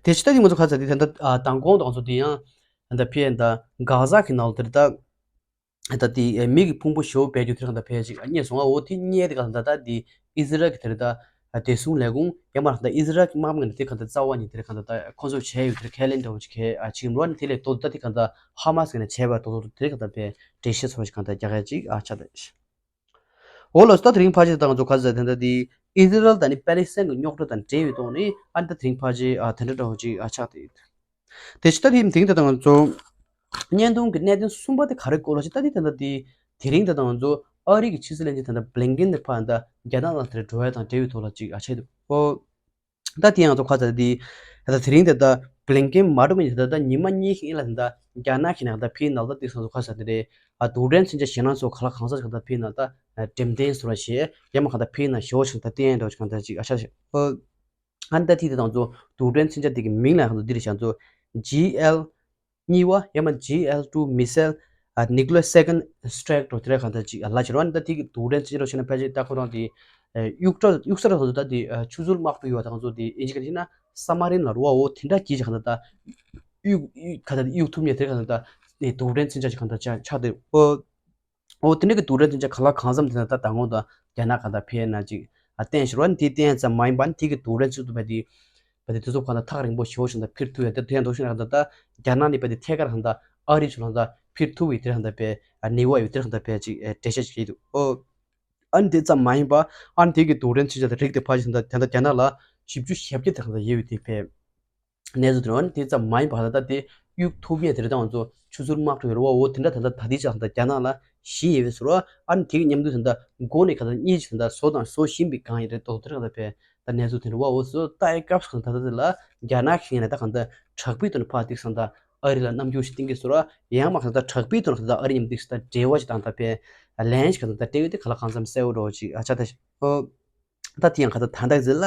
དེ་ཕྱི་ད་དེ་ང་ཚོ་ཁ་ཚ་དེ་ད་ལྟ་ཨ་མདང་དགོང་དང་ཚོ་དེ་ཡང་ད་ཕེ་ད་གྷ་ཟ་གི་ནང་ལ་དེར་ད་ད་དེ་མི་གི་ཕུང་པོ་ཞེ་པོ་སྦས་རྒྱུ་དེར་གང་ད་ཕེ་ཅིག་རྙེད་སོང་ཨ། འོ་དེ་རྙེད་དེ་གང་ད་ད་དེ་ཨི་ཟི་རལ་གི་དེར་ད་བདེ་སྲུང་ལས་ཁུངས་ཡང་མ་ད་ཨི་ཟི་རལ་གི་དམག་མི་ནས་དེ་གང་ད་རྩ་བ་ཉིད་དེར་གང་ད་ད་ཁོ་ཚོ་བྱས་ཡོད་དེར་ཁས་ལེན་འདྲ་བོ་ཅིག་གས་ཨ་ཅིག་འགྲོ་ནི་དེ་ལས་ལྡོག་ད་དེ་གང་ད་ཧ་མ་སི་ནས་བྱས་པ་ལྡོག་ད་དེ་གང་ད་ཕེ་འགྲེལ་བཤད་ཚོ་ཅིག་གང་ད་རྒྱག་ཡ་ཅིག་ཨ་ཆ་ད། འོ་ལགས་སོ། ད་དེ་རིང་ཕལ་ཆེར་ད་ང་ཚོ་ག་ཚོད་དེ་འདྲ་དེ་ཨི་ཟི་རལ་དང་ནི་པེ་ལི་སི་ཐན་གྱི་རྙོག་དྲ་དང་འབྲེལ་བའི་ཐོག་ནས་ཨ་ནི་ད་དེ་རིང་ཕལ་ཆེར་ཨ་དེ་འདྲ་འདྲ་བོ་ཅིག་ཨ་ཆགས་ཏེ་ཡོད། དེ་ཕྱི་ད་དེ་དེ་རིང་ད་ང་ཚོ་བརྙན་ཐུང་གི་གནད་དོན་གསུམ་པ་དེ་ག་རེ་སྐོར་ལ་ཞིག་ད་དེ་ད་ལྟ་དེ་དེ་རིང་ད་ང་ཚོ་ཨ་རི་གི་ཕྱི་སྲིད་བློན་ཆེན་ད་ལྟ་བྷི་ལིན་ཀིན་དེ་ཕར་ད་རྒྱ་ནག་ལ་དེར་འགྲོ་ཡ་དང་འབྲེལ་བའི་ཐོག་ལ་ཅིག་ཨ་ཆགས་འདུག་ཨོ། ད་དེ་ཡང་ཚོ་ཁ་ཚ་དེ་ད་དེ་རིང་དེ་ད་བྷི་ལིན་ཀིན་མ་འགྲོ་མི་དེ་ད་ཉི་མ་གཉིས་ཤིག་ཡིན་ལ་དེ་ད་རྒྱ་ནག་གི་ནང་ད་ཕི་ནང་ད་དེ་སང་ཚོ་ཁ་ཚ་དེ་རེད། ཨ་དུག་སྦྲེལ་མཚོན་ཆ་ཞེད་སྣང་ཚོ་ག་ལ་གང་ས་ཞིག་ད་ཕི་ནང་ད་འགྲེམས་སྟོན་སོ་ར་ཞེས་ཡ་མ་ག་ད་ཕི་ནང་ཞོ་ཞིག་ད་བསྟན་འགྲོ་ཞིག་གང་ད་ཅིག་ཨ་ཤ་ཞིག་ཨ་ད་དེ་དེ་དང་ཚོ་དུག་སྦྲེལ་མཚོན་ཆ་དེ་གི་མིང་ལ་གང་ད་དེ་རེད་ཤག་ཚོ་ཇི་ཨེལ་གཉིས་པ་ཡང་མ་ཇི་ཨེལ་ཊུ་མི་སེལ་ཨ་ནིའུ་ཀི་ལི་ཡར་སེ་ཀེན་ཌི་སི་ཊྲེག་འགྲོ་དེ་རེད་གང་ད་ཅིག་ཨ་ལ་ཕྱིར་བ་ནི་ད་དེ་གི་དུག་སྦྲེལ་མཚོན་ཆ་འགྲོ་ཕྱིར་ན་ཕལ་ཆེར་ད་ཁོ་རང་དེ་གཡུག་གྲ་གཡུག་ས་ར་ཚོ་ད་དེ་ཆུ་ཚོད་དམག་འཁྲུག་ཡོད་པ་ད་ང་ཚོ་དེ་ཨིན་ཇི་ག་ན་ས་མ་རིན་ལ་རུ་བ་འོ་དེ་འདྲ་གྱིས་ཀྱི་གང་ད་ད་གཡུག་གཡུག་ག་ད་གཡུག་ཐུབ་ཉེ་དེ་གང་ད་ད་ ནས་རྡུལ་ཕྲན་མཚོན་ཆ་ཞིག་གང་ལྟར་ཆགས་ཆགས་འདུག་ཨོ། ཨོ་དེ་འདྲ་གི་རྡུལ་ཕྲན་མཚོན་ཆ་ག་ལ་གང་འཚམ་དེ་ན་ད་མདང་དགོང་དང་རྒྱ་ནག་གང་ལྟར་ཕེབས་ན་ཅིག་ཨ་བསྟན་ཞོར་བ་ནི་དེ་བསྟན་ཙམ་མ་ཡིན་པ་ནི་དེ་གི་རྡུལ་ཕྲན་ཚོ་དུ་བས་དེ། བས་དེ་དུས་ཚོད་གང་ལྟར་ཐག་རིང་པོ་ཞེ་པོ་ཞིག་དང་ཕིར་ཐུབ་ཡ་དེ་དེ་ཡང་འདུག་ཤིང་རང་དང་ད་རྒྱ་ནག་ནི་བས་དེ་ཐད་ཀར་གང་ལྟར་ཨ་རི་ཚོ་ལ་དང་ཕིར་ཐུབ་བའི་དེ་རང་དང་བས་ནི་བ་ཡོད་དེ་རང་དང་བས་ཅིག་འགྲེལ་བཤད་ཅིག་བྱེད་འདུག་ཨོ། ཨ་ནི་དེ་ཙམ་མ་ཡིན་པ་ཨ་ནི་དེ་གི་རྡུལ་ཕྲན་ཚོན་ཆ་དང་རིགས་དེ་ཕལ་ཆེར་དང་ད་ལྟ་རྒྱ་ནག་ལ་བཞི་བཅུ་ཞེ་བརྒྱད་དེ་རང་དང་ཡོད་པའི་དེ་བས། གནས་ཚུལ་དེ་རང་དེ་ཙམ་མ་ཡིན་པ་ད་ལྟ་དེ་གཡུག་ཐུབ་ཡས་དེ་རེད་ད་ང་ཚོ་ཆུ་ཚོད་དམག་འཁྲུག་ཡོད་རེད་བ། འོ་དེ་འདྲ་ད་ལྟ་ད་ལྟའི་ཆ་ད་ལྟ་རྒྱ་ནག་ལ་བཞི་ཡོད་པའི་ཟེར་བ། ཨ་ནི་དེ་གི་མཉམ་དུ་ད་ལྟ་མགོ་ནས་ག་ད་གཉིས་ཅིག་ད་ལྟ་བཟོ་དང་བཟོ་བཞིན་པའི་སྒང་ཡིན་རེད་དོ་དེ་རེད་ད་ཕེ་ད་གནས་ཚུལ་དེ་རེད་བ། འོ་བཟོ་ལྟ་ཡི་སྐབས་སུ་ད་ལྟ་དེ་ལ་རྒྱ་ནག་གིས་ཡིན་ན་ད་ག་ད་དྲག་པོའི་དོན་ཕ་ཏིག་སང་ད་ཨ་རི་ལ་རྣམ་འགྱུར་ཞིག་བསྟན་གི་ཟེར་བ། ཡང་མ་ག་ད་དྲག་པོའི་དོན་ག་ད་ཨ་རི་མཉམ་ཏིག་ད་འབྲེལ་བ་ཞིག་དང་ད་ཕེ་ལན་ཞིག་ག་ད་སྤྲད་ཡོད་དེ་ག་ལ་གང་འཚམ་གསལ་བོ་འགྲོ་ཅིག་ཨ་ཆ་ད་ཤི། ད་དེ་ཡང་ག་ད་ད་ལྟ་ཟེར་ལ་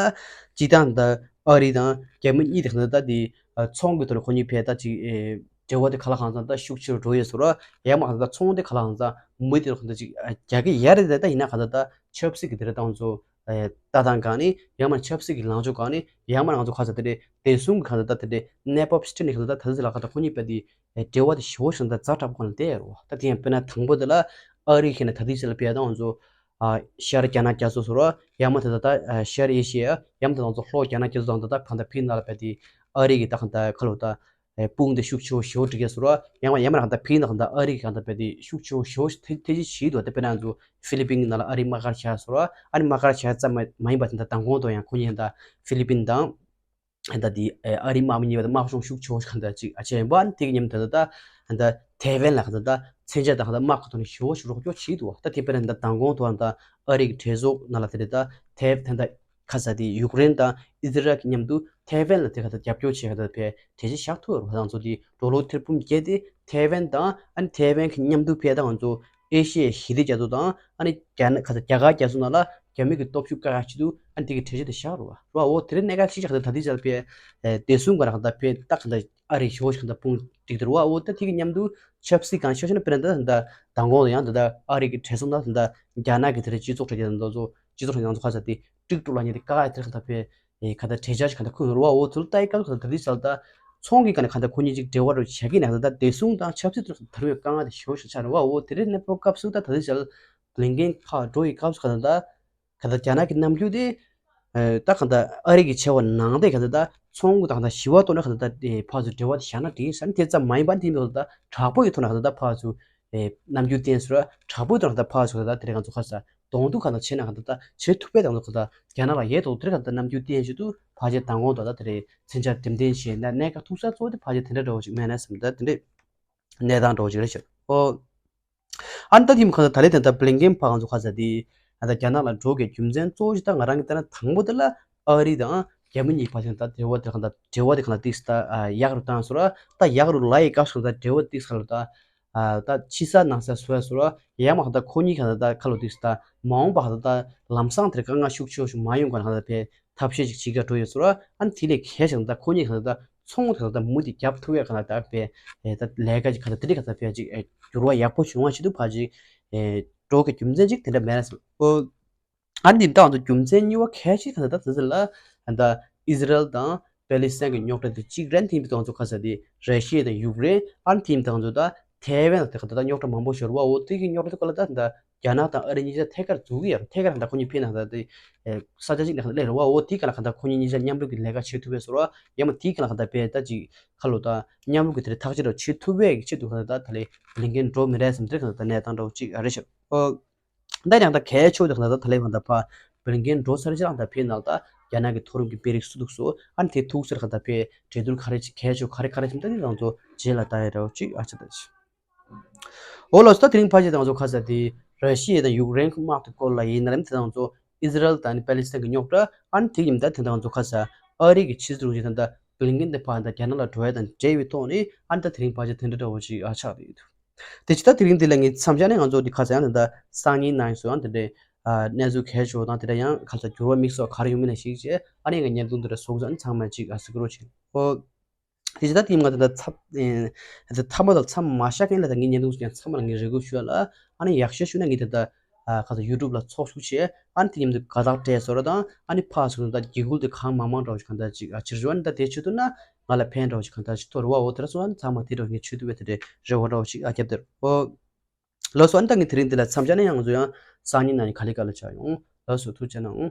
སྤྱི་བཏང་ད་ཨ་རི་དང་རྒྱ་མི་གཉིས་དེ་ག་ད་ད་དེ་ཚོང་གི་ཐོག་ནས་ཁོ་གཉིས་ཕེ་ད་ཅིག་འབྲེལ་བ་དེ་ག་ལ་གང་འཚམ་ད་ཤུགས་ཆེ་རུ་འགྲོ་ཡོད་ཟེར་བ། ཡང་མ་ག་ད་ཚོང་དེ་ག་ལ་གང་འཚམ་མུ་དེ་ག་ད་ཅིག་རྒྱ་གི་ཡ་རེད་ད་ཡིན་ན་ག་ད་ད་ཆབ་སྲིད་ཀྱི་དེ་རེད་ད་ང་ཚོ་ལྟ་སྟངས་གང་ནི་ཡང་མ་ཆབ་སྲིད་ཀྱི་ལངས་ཕྱོགས་གང་ནི་ཡང་མ་ང་ཚོ་ག་ས་དེ་རེད་དེ་གསུམ་ག་ད་ད་དེ་རེད་གནས་བབ་སྤྱི་ནས་ག་ད་ད་ད་ཟེར་ལ་ག་ད་ཁོ་གཉིས་ཕེ་དེ་འབྲེལ་བ་དེ་ཞེ་པོ་ཞིག་ད་ཛ་དྲག་པོ་ག་ལ་བསྡད་ཡོད་རེད་བ། ད་དེ་ཡང་དཔེར་ན་དང་པོ་དེ་ལ་ཨ་རི་ཁེ་ན་ད་དེ་ཟེར་ལ་ཕེ་ད་ང་ཚོ། ཨ་ཤར་རྒྱ་ནག་རྒྱ་མཚོ་ཟེར་བ། ཡང་མ་དེ་ད་ད་ཨ་ཤར་ཨེ་ཤི་ཡ། ཡང་མ་དེ་ང་ཚོ་ལྷོ་རྒྱ་ནག་རྒྱ་མཚོ་དང་ད་ད་གང་ད་ཕི་ན་ལ་བས་དེ་ཨ་རི་གི་ད་གང་ད་ཁ་ལོ་ད་ཨ་དཔུང་དེ་ཤུགས་ཆེ་བོ་ཞེ་བོ་སྒྲིག་གི་ཟེར་བ། ཡང་མ་ཡང་མ་གང་ད་ཕི་ན་གང་ད་ཨ་རི་གི་གང་ད་བས་དེ་ཤུགས་ཆེ་བོ་ཞེ་བོ་ཐེ་ཐེ་ཇི་བྱེད་འདུག་ད་དཔེར་ན་ང་ཚོ་ཧྥི་ལི་པིན་གི་ནང་ལ་ཨ་རི་དམག་སྒར་བཞག་ཟེར་བ། ཨ་ནི་དམག་སྒར་བཞག་ཙམ་མ་མ་ཡིན་པ་དེ་ད་མདང་དགོང་དུ་ཡང་ཁོ་གཉིས་ད་ཧྥི་ལི་པིན་དང་། ད་དེ་ཨ་རི་དམག་མི་གཉིས་པ་དང་དམག་སྦྱོང་ཤུགས་ཆེ་བོ་ཞིག་གང་ད་ཅིག་ཨ་ཆེ་ཡིན་པ་ཨ་ནི་དེ་གི་མཉམ་དུ་ད་ད་ད་ཐེ་ཝན་ལ་གང་ད་ད་མཚོན་ཆ་དང་གང་ད་དམག་གི་ཐོག་ནས་ཞེ་བོ་ཞིག་རོགས་སྐྱོར་བྱེད་འདུག་ད་དེ་དཔེར་ན་ད་མདང་དགོང་དུ་ད་ཨ་རི་གི་གྲོས་ཚོགས་ནང་ལ་དེ་རེད་ད་ཐེ་ད་ད་ཁ་ས་དེ་ཡུཀ་རེན་དང་ཨི་ཛི་རལ་གི་མཉམ་དུ་ཐེ་ཝན་ལ་དེ་ག་ད་རྒྱབ་སྐྱོར་བྱེད་ག་ད་ཕེ་གྲོས་གཞི་བཞག་ཐུབ་རོགས་ང་ཚོ་དེ་འགྲོ་ལུགས་ཐེར་འབུམ་བརྒྱད་དེ་ཐེ་ཝན་དང་ཨ་ནི་ཐེ་ཝན་གི་མཉམ་དུ་ཕེ་ད་ང་ཚོ་ཨེ་ཤི་ཡའི་ཞི་བདེ་རྒྱ་མཚོ་དང་ཨ་ནི་རྒྱ་ནག་ག་ས་རྒྱ་གར་རྒྱ་མཚོ་ནང་ལ་རྒྱ་མི་གི་སྟོབས་ཤུགས་བཀག་ཡ་ཆེད་དུ་ཨ་ནི་དེ་གི་གྲོས་གཞི་དེ་བཞག་རོགས་བ། འོ་དེ་རིང་གནད་འགག་ཆེ་ཆག་དེ་ད་དེ་ཆག་ཕེ་དེ་གསུམ་ག་ར་གང་ད་ཕེ་ད་གང་ད་ཨ་རི་ཞེ་བོ་ཞིག་གང་ད་དཔུང་སྒྲིག་དེ་རོགས་བ། འོ་ད་དེ་གི་མཉམ་དུ་ཆབ་སྲིད་གང་ཤོ་ཤོ་ན་དཔེར་ན་ད་ད་མདང་དགོང་ལ་ཡང་ད་ད་ཨ་རི་གི་གྲོས་ཚོགས་ནང་ད་ད་རྒྱ་ནག་གི་དེ་རེད་སྤྱི་ཚོགས་གྲོས་ཀྱི་ད་ཚོ་སྤྱི་ཚོགས་གྲོས་ཚོགས་ཁ་ས་དེ་ཀྲིག་ཀྲུག་ལ་ཉེ་དེ་ཀ་ཡ་དེ་གང་ད་ཕེ་ཨེ་ག་ད་གྲོས་འཆར་ཞིག་ག་ད་ཁུངས་རོ་བ། འོ་ཚུལ་ལྟ་ཡི་སྐབས་སུ་ད་དེ་ཚལ་ད་ཚོང་གི་ག་ནས་ག་ད་ཁོ་གཉིས་ཅིག་འབྲེལ་བ་རོ་བྱ་གི་ན་ད་ད་བདེ་སྲུང་དང་ཆབ་སྲིད་དུ་ད་རུང་དཀའ་ངལ་དེ་ཞེ་པོ་ཞིག་ཆགས་རོ་བ། འོ་དེ་རིང་གནས་སྐབས་སུ་ད་ད་དེ་ཚལ་བླིང་ཀེན་ཕར་འགྲོ་ཡི་སྐབས་སུ་ག་ད་ད་ག་ད་རྒྱ་ནག་གི་རྣམ་འགྱུར་དེ་ད་ག་ད་ཨ་རི་གི་ཆེ་བ་ནང་དེ་ག་ད་ད་ཚོང་གི་ད་ག་ད་ཞི་བ་ཐོག་ནས་ག་ད་ད་ཕར་ཚུར་འབྲེལ་བ་དེ་བཞག་ན་འགྲིག་ས་ནི་དེ་ཙམ་མ་ཡིན་པ་དེ་མི་ག་ད་ད་དྲག་པོ་ཡི་ཐོག་ནས་ག་ད་ད་ཕར་ཚུར་རྣམ་འགྱུར་བསྟན་ཟེར་བ། དྲག་པོའི་ཐོག་ནས་ད་ཕར་ཚུར་ད་དེ་རིང་ང་ཚོ་ཁ་ས་གདོང་ཐུག་གང་ལ་བྱེད་ན་གང་ལྟར་ད་བྱེད་ཐུབ་པའི་དང་ཐོག་ད་རྒྱ་ནག་ལ་ཡས་ཐོག་དེར་གང་ལྟར་རྣམ་འགྱུར་བསྟན་བྱེད་དུ་ཕལ་ཆེར་དང་གོང་དུ་ད་དེ་རེད་མཚོན་ཆ་འགྲེམས་སྟོན་བྱས་ན་གནད་འགག་ཐུག་ས་གཙོ་བོ་དེ་ཕལ་ཆེར་དེ་འདྲ་འདྲ་བོ་ཞིག་མེད་ན་བསམ་ད་དེ་འདྲས་གནས་སྟངས་འདྲ་བོ་ཞིག་རེད་ཤག་ཨོ། ཨ་ནི་ད་དེ་མ་གང་ལྟར་ད་ལས་དེ་ད་བླིང་ཀེན་ཕར་ང་ཚོ་ཁ་ས་དེ་ད་རྒྱ་ནག་ལ་འགྲོ་དགོས་རྒྱུ་མཚན་གཙོ་བོ་ཞིག་ད་ང་རང་གི་ལྟ་ན་དང་པོ་དེ་ལ་ཨ་རི་དང་རྒྱ་མི་གཉིས་བར་དེ་ད་འབྲེལ་བ་དེ་གང་ལྟར་འབྲེལ་བ་དེ་གང་ལྟར་ཏིག་ད་ཡག་རུ་བཏང་ཟེར་བ་ད་ཡག་རུ་ལ་ཡི་སྐབས་སུ་ད་འབྲེལ་བ་ཏིག་གང་ལྟར་ད། ད་ཕྱི་ས་ནང་ས་བཟོ་ཡ་བཟོ་ར་ཡང་མ་གང་ལྟར་ཁོ་གཉིས་གང་ལྟར་ཁ་ལོ་དུས་ད་མ་འོངས་པ་གང་ལྟར་ལམ་སང་དེར་དཀའ་ངལ་ཤུགས་ཆེ་ཤུགས་མ་ཡོང་གང་ལྟར་ཕེ་ཐབས་ཤེས་ཤིག་བྱེད་ཀྱི་འགྲོ་ཡོད་བཟོ་ར། ཨ་ནི་དེ་ལས་གལ་ཆེ་ན་ད་ཁོ་གཉིས་གང་ལྟར་ཚོང་གང་ལྟར་མུ་དེ་རྒྱབ་ཐུབ་ཡ་གང་ལྟར་ཕེ་ད་ལས་ཀ་ཅིག་གང་ལྟར་དེ་འདྲ་གང་ལྟར་ཕེ་ཅིག་འགྱུར་བ་ཡག་པོ་བྱུང་བ་ཞིག་ཏུ་ཕ་ཅིག་འགྲོ་གི་རྒྱུ་མཚན་ཅིག་དེ་འདྲ་མེད་ན་བསམ། ཨ་ནི་འདི་ལྟ་བུ་རྒྱུ་མཚན་གཉིས་པ་གལ་ཆེ་གང་ལྟར་ད་ཟེར་ལ་ད་ཨི་ཟི་རལ་དང་པེ་ལི་སི་ཐན་གྱི་རྙོག་དྲ་དེ་གཅིག་རེད། དེ་ཡིན་པའི་ཐོག་ཚོ་ཁ་ས་དེ་ར་ཤི་ཡ་དང་ཡུཀ་རེན། ཨ་ནི་དེ་ཡིན་པའི་ཐོག་ཚོ་ད་ཐེ་ཝན་ལ་དེ་ག་ད་ད་རྙོག་དྲ་མང་པོ་ཤོར་བ། འོ་དེ་གི་རྙོག་དྲ་དེ་ག་ལ་ད་ད་རྒྱ་ནག་དང་ཨ་རི་གཉིས་ཆ་ཐད་ཀར་འཛུགས་ཀྱི་ཡོད་རེད། ཐད་ཀར་ད་ཁོ་གཉིས་ཕན་ན་ད་དེ་ས་ཆ་གཅིག་ནས་ག་ད་སླེབས་རེད་བ། འོ་དེ་ག་ལ་ག་ད་ཁོ་གཉིས་གཉིས་ཆ་མཉམ་རུབ་ཀྱི་ལས་ཀ་བྱེད་ཐུབ་པའི་བཟོ་ར། ཡང་མ་དེ་ག་ལ་ག་ད་པས་ད་ཅིག་ཁ་ལོ་ད་མཉམ་རུབ་ཀྱི་དེ་ཐག་གཅོད་ར་བྱེད་ཐུབ་པའི་ཆེད་དུ་ག་ད་ད་ད་ལས་བླིང་ཀེན་འགྲོ་མི་རེད་བསམ་དེ་ག་ད་ད་གནས་སྟངས་འདྲ་བོ་གཅིག་ཨ་རེད་ཤག་ཨོ། ད་ཡང་ད་གལ་ཆེ་བ་དེ་གང་ལྟར་ད་ལས་གང་ལྟར་ཕ་བླིང་ཀེན་འགྲོ་ཚར་ཕྱིར་ཨང་ད་ཕེབས་ནང་ད་རྒྱ་ནག་གི་མཐོ་རིམ་གྱི་དཔོན་རིགས་སུ་འདུག་སོ། ཨ་ནི་དེ་ཐུག་ཚར་གང་ལྟར་ཕེ་གྲོས་བསྡུར་ག་རེ་གལ་ཆེ་ག་རེ་ག་རེ་བྱུང་ད་དེ་རང་ཚོ་རྗེས་ལ་ལྟ་ཡ་འདྲ་བོ་གཅིག་ཨ་ཆ་ད་ཆི། འོ་ལོ་ད་དེ་རིང་ཕ་ཆེ་དང་ཚོ་ཁ་ས་དེ་ར་ཤི་ཡ་དང་ཡུཀ་རེན་གྱི་དམག་དེ་སྐོར་ལ་ཡིན་ན་རིམ་དེ་དང་ཚོ་ཨི་ཟི་རལ་དང་ནི་པེ་ལི་སི་ཐན་གྱི་རྙོག་དྲ། ཨ་ནི་དེ་ཡིན་ད་དེ་དང་ཚོ་ཁ་ས་ཨ་རི་གི་ཕྱི་སྲིད་དྲུང་ཆེ་དང་ད་བླིང་ཀེན་དེ་ཕ་ད་རྒྱ་ནག་ལ་འགྲོ་ཡ་དང་འབྲེལ་བའི་ཐོག་ནས་ཨ་ནི་ད་དེ་རིང་ཕ་ཆེ་དེ་འདྲ་འདྲ་བོ་གཅིག་ཨ་ཆགས་བསྡད་ཡོད་འདུག་དེ་ཅི་ད་དེ་རིང་འདི་ལ་ངས་མཚམས་བཞག་ནས་ང་ཚོ་འདི་ཁ་སང་ཡང་འདི་འདྲ་སང་ཉིན་གནང་སོང་ཡང་འདི་འདྲའི་ཨ་གནས་ཚུལ་གལ་ཆེ་བ་དང་དེ་འདྲ་ཡང་ཁ་ས་འགྱུར་བ་དམིགས་བསལ་ག་རེ་ཡོང་མིན་ན་ཞིག་བྱས་ཨ་ནི་ངས་བརྙན་ཐུང་འདི་འདྲ་བཟོ་དགོས་ཨ་ནི་ཚང་མ་ཅིག་ཨ་གཟིགས་རོགས་བྱེད། ཨོ། དེ་ཅི་ད་དེ་ང་འདི་འདྲ་ཚ་ཨེ་འདི་མཐའ་མ་དང་མཚམས་མ་བཞག་མཁན་ལ་ད་ངས་བརྙན་ཐུང་ཡང་ཚང་མ་ལ་ངས་རེ་སྐུལ་ཞུ་ཡ་ལ་ཨ་ནི་ཡག་ཤོས་ཞུ་ན་ངས་འདི་འདྲ་ ཨ་ཁ་ཚ་ཡུ་ཊུབ་ལ་ཚོགས་ཞུགས་བྱས། ཨ་ནི་དེ་མཉམ་དུ་དགའ་རྟགས་སྤྲད་བཟོ་འདྲ་དང་། ཨ་ནི་ཕར་ཚུར་ད་འགྱིག་ཁུག་དེ་གང་མང་མང་འདྲ་བོ་ཞིག་གང་ལྟར་ཅིག་ཨ་ཕྱིར་བཞག་ཨ་ནི་ད་དེ་བྱེད་ཐུབ་ན་ང་ལ་ཕན་འདྲ་བོ་ཞིག་གང་ལྟར་ཅིག་ཐོགས་རེད་བ། འོ་དེ་འདྲ་སོང་ཨ་ནི་ཚང་མ་དེ་འདྲ་བོ་ངས་བྱེད་ཐུབ་པའི་དེ་འདྲའི་རེ་བ་འདྲ་བོ་ཞིག་ཨ་རྒྱབ་དེ་རེད། ཨོ་ལགས་སོ། ཨ་ནི་ད་ངས་དེ་རིང་འདི་ལ་མཚམས་བཞག་ན་ཡང་ང་ཚོ་ཡང་སང་ཉིན་གནངས་ཉིན་ག་ལེ་ག་ལེ་བྱ་ཡོང་། ལགས་སོ། ཐུགས་རྗེ་གནང་།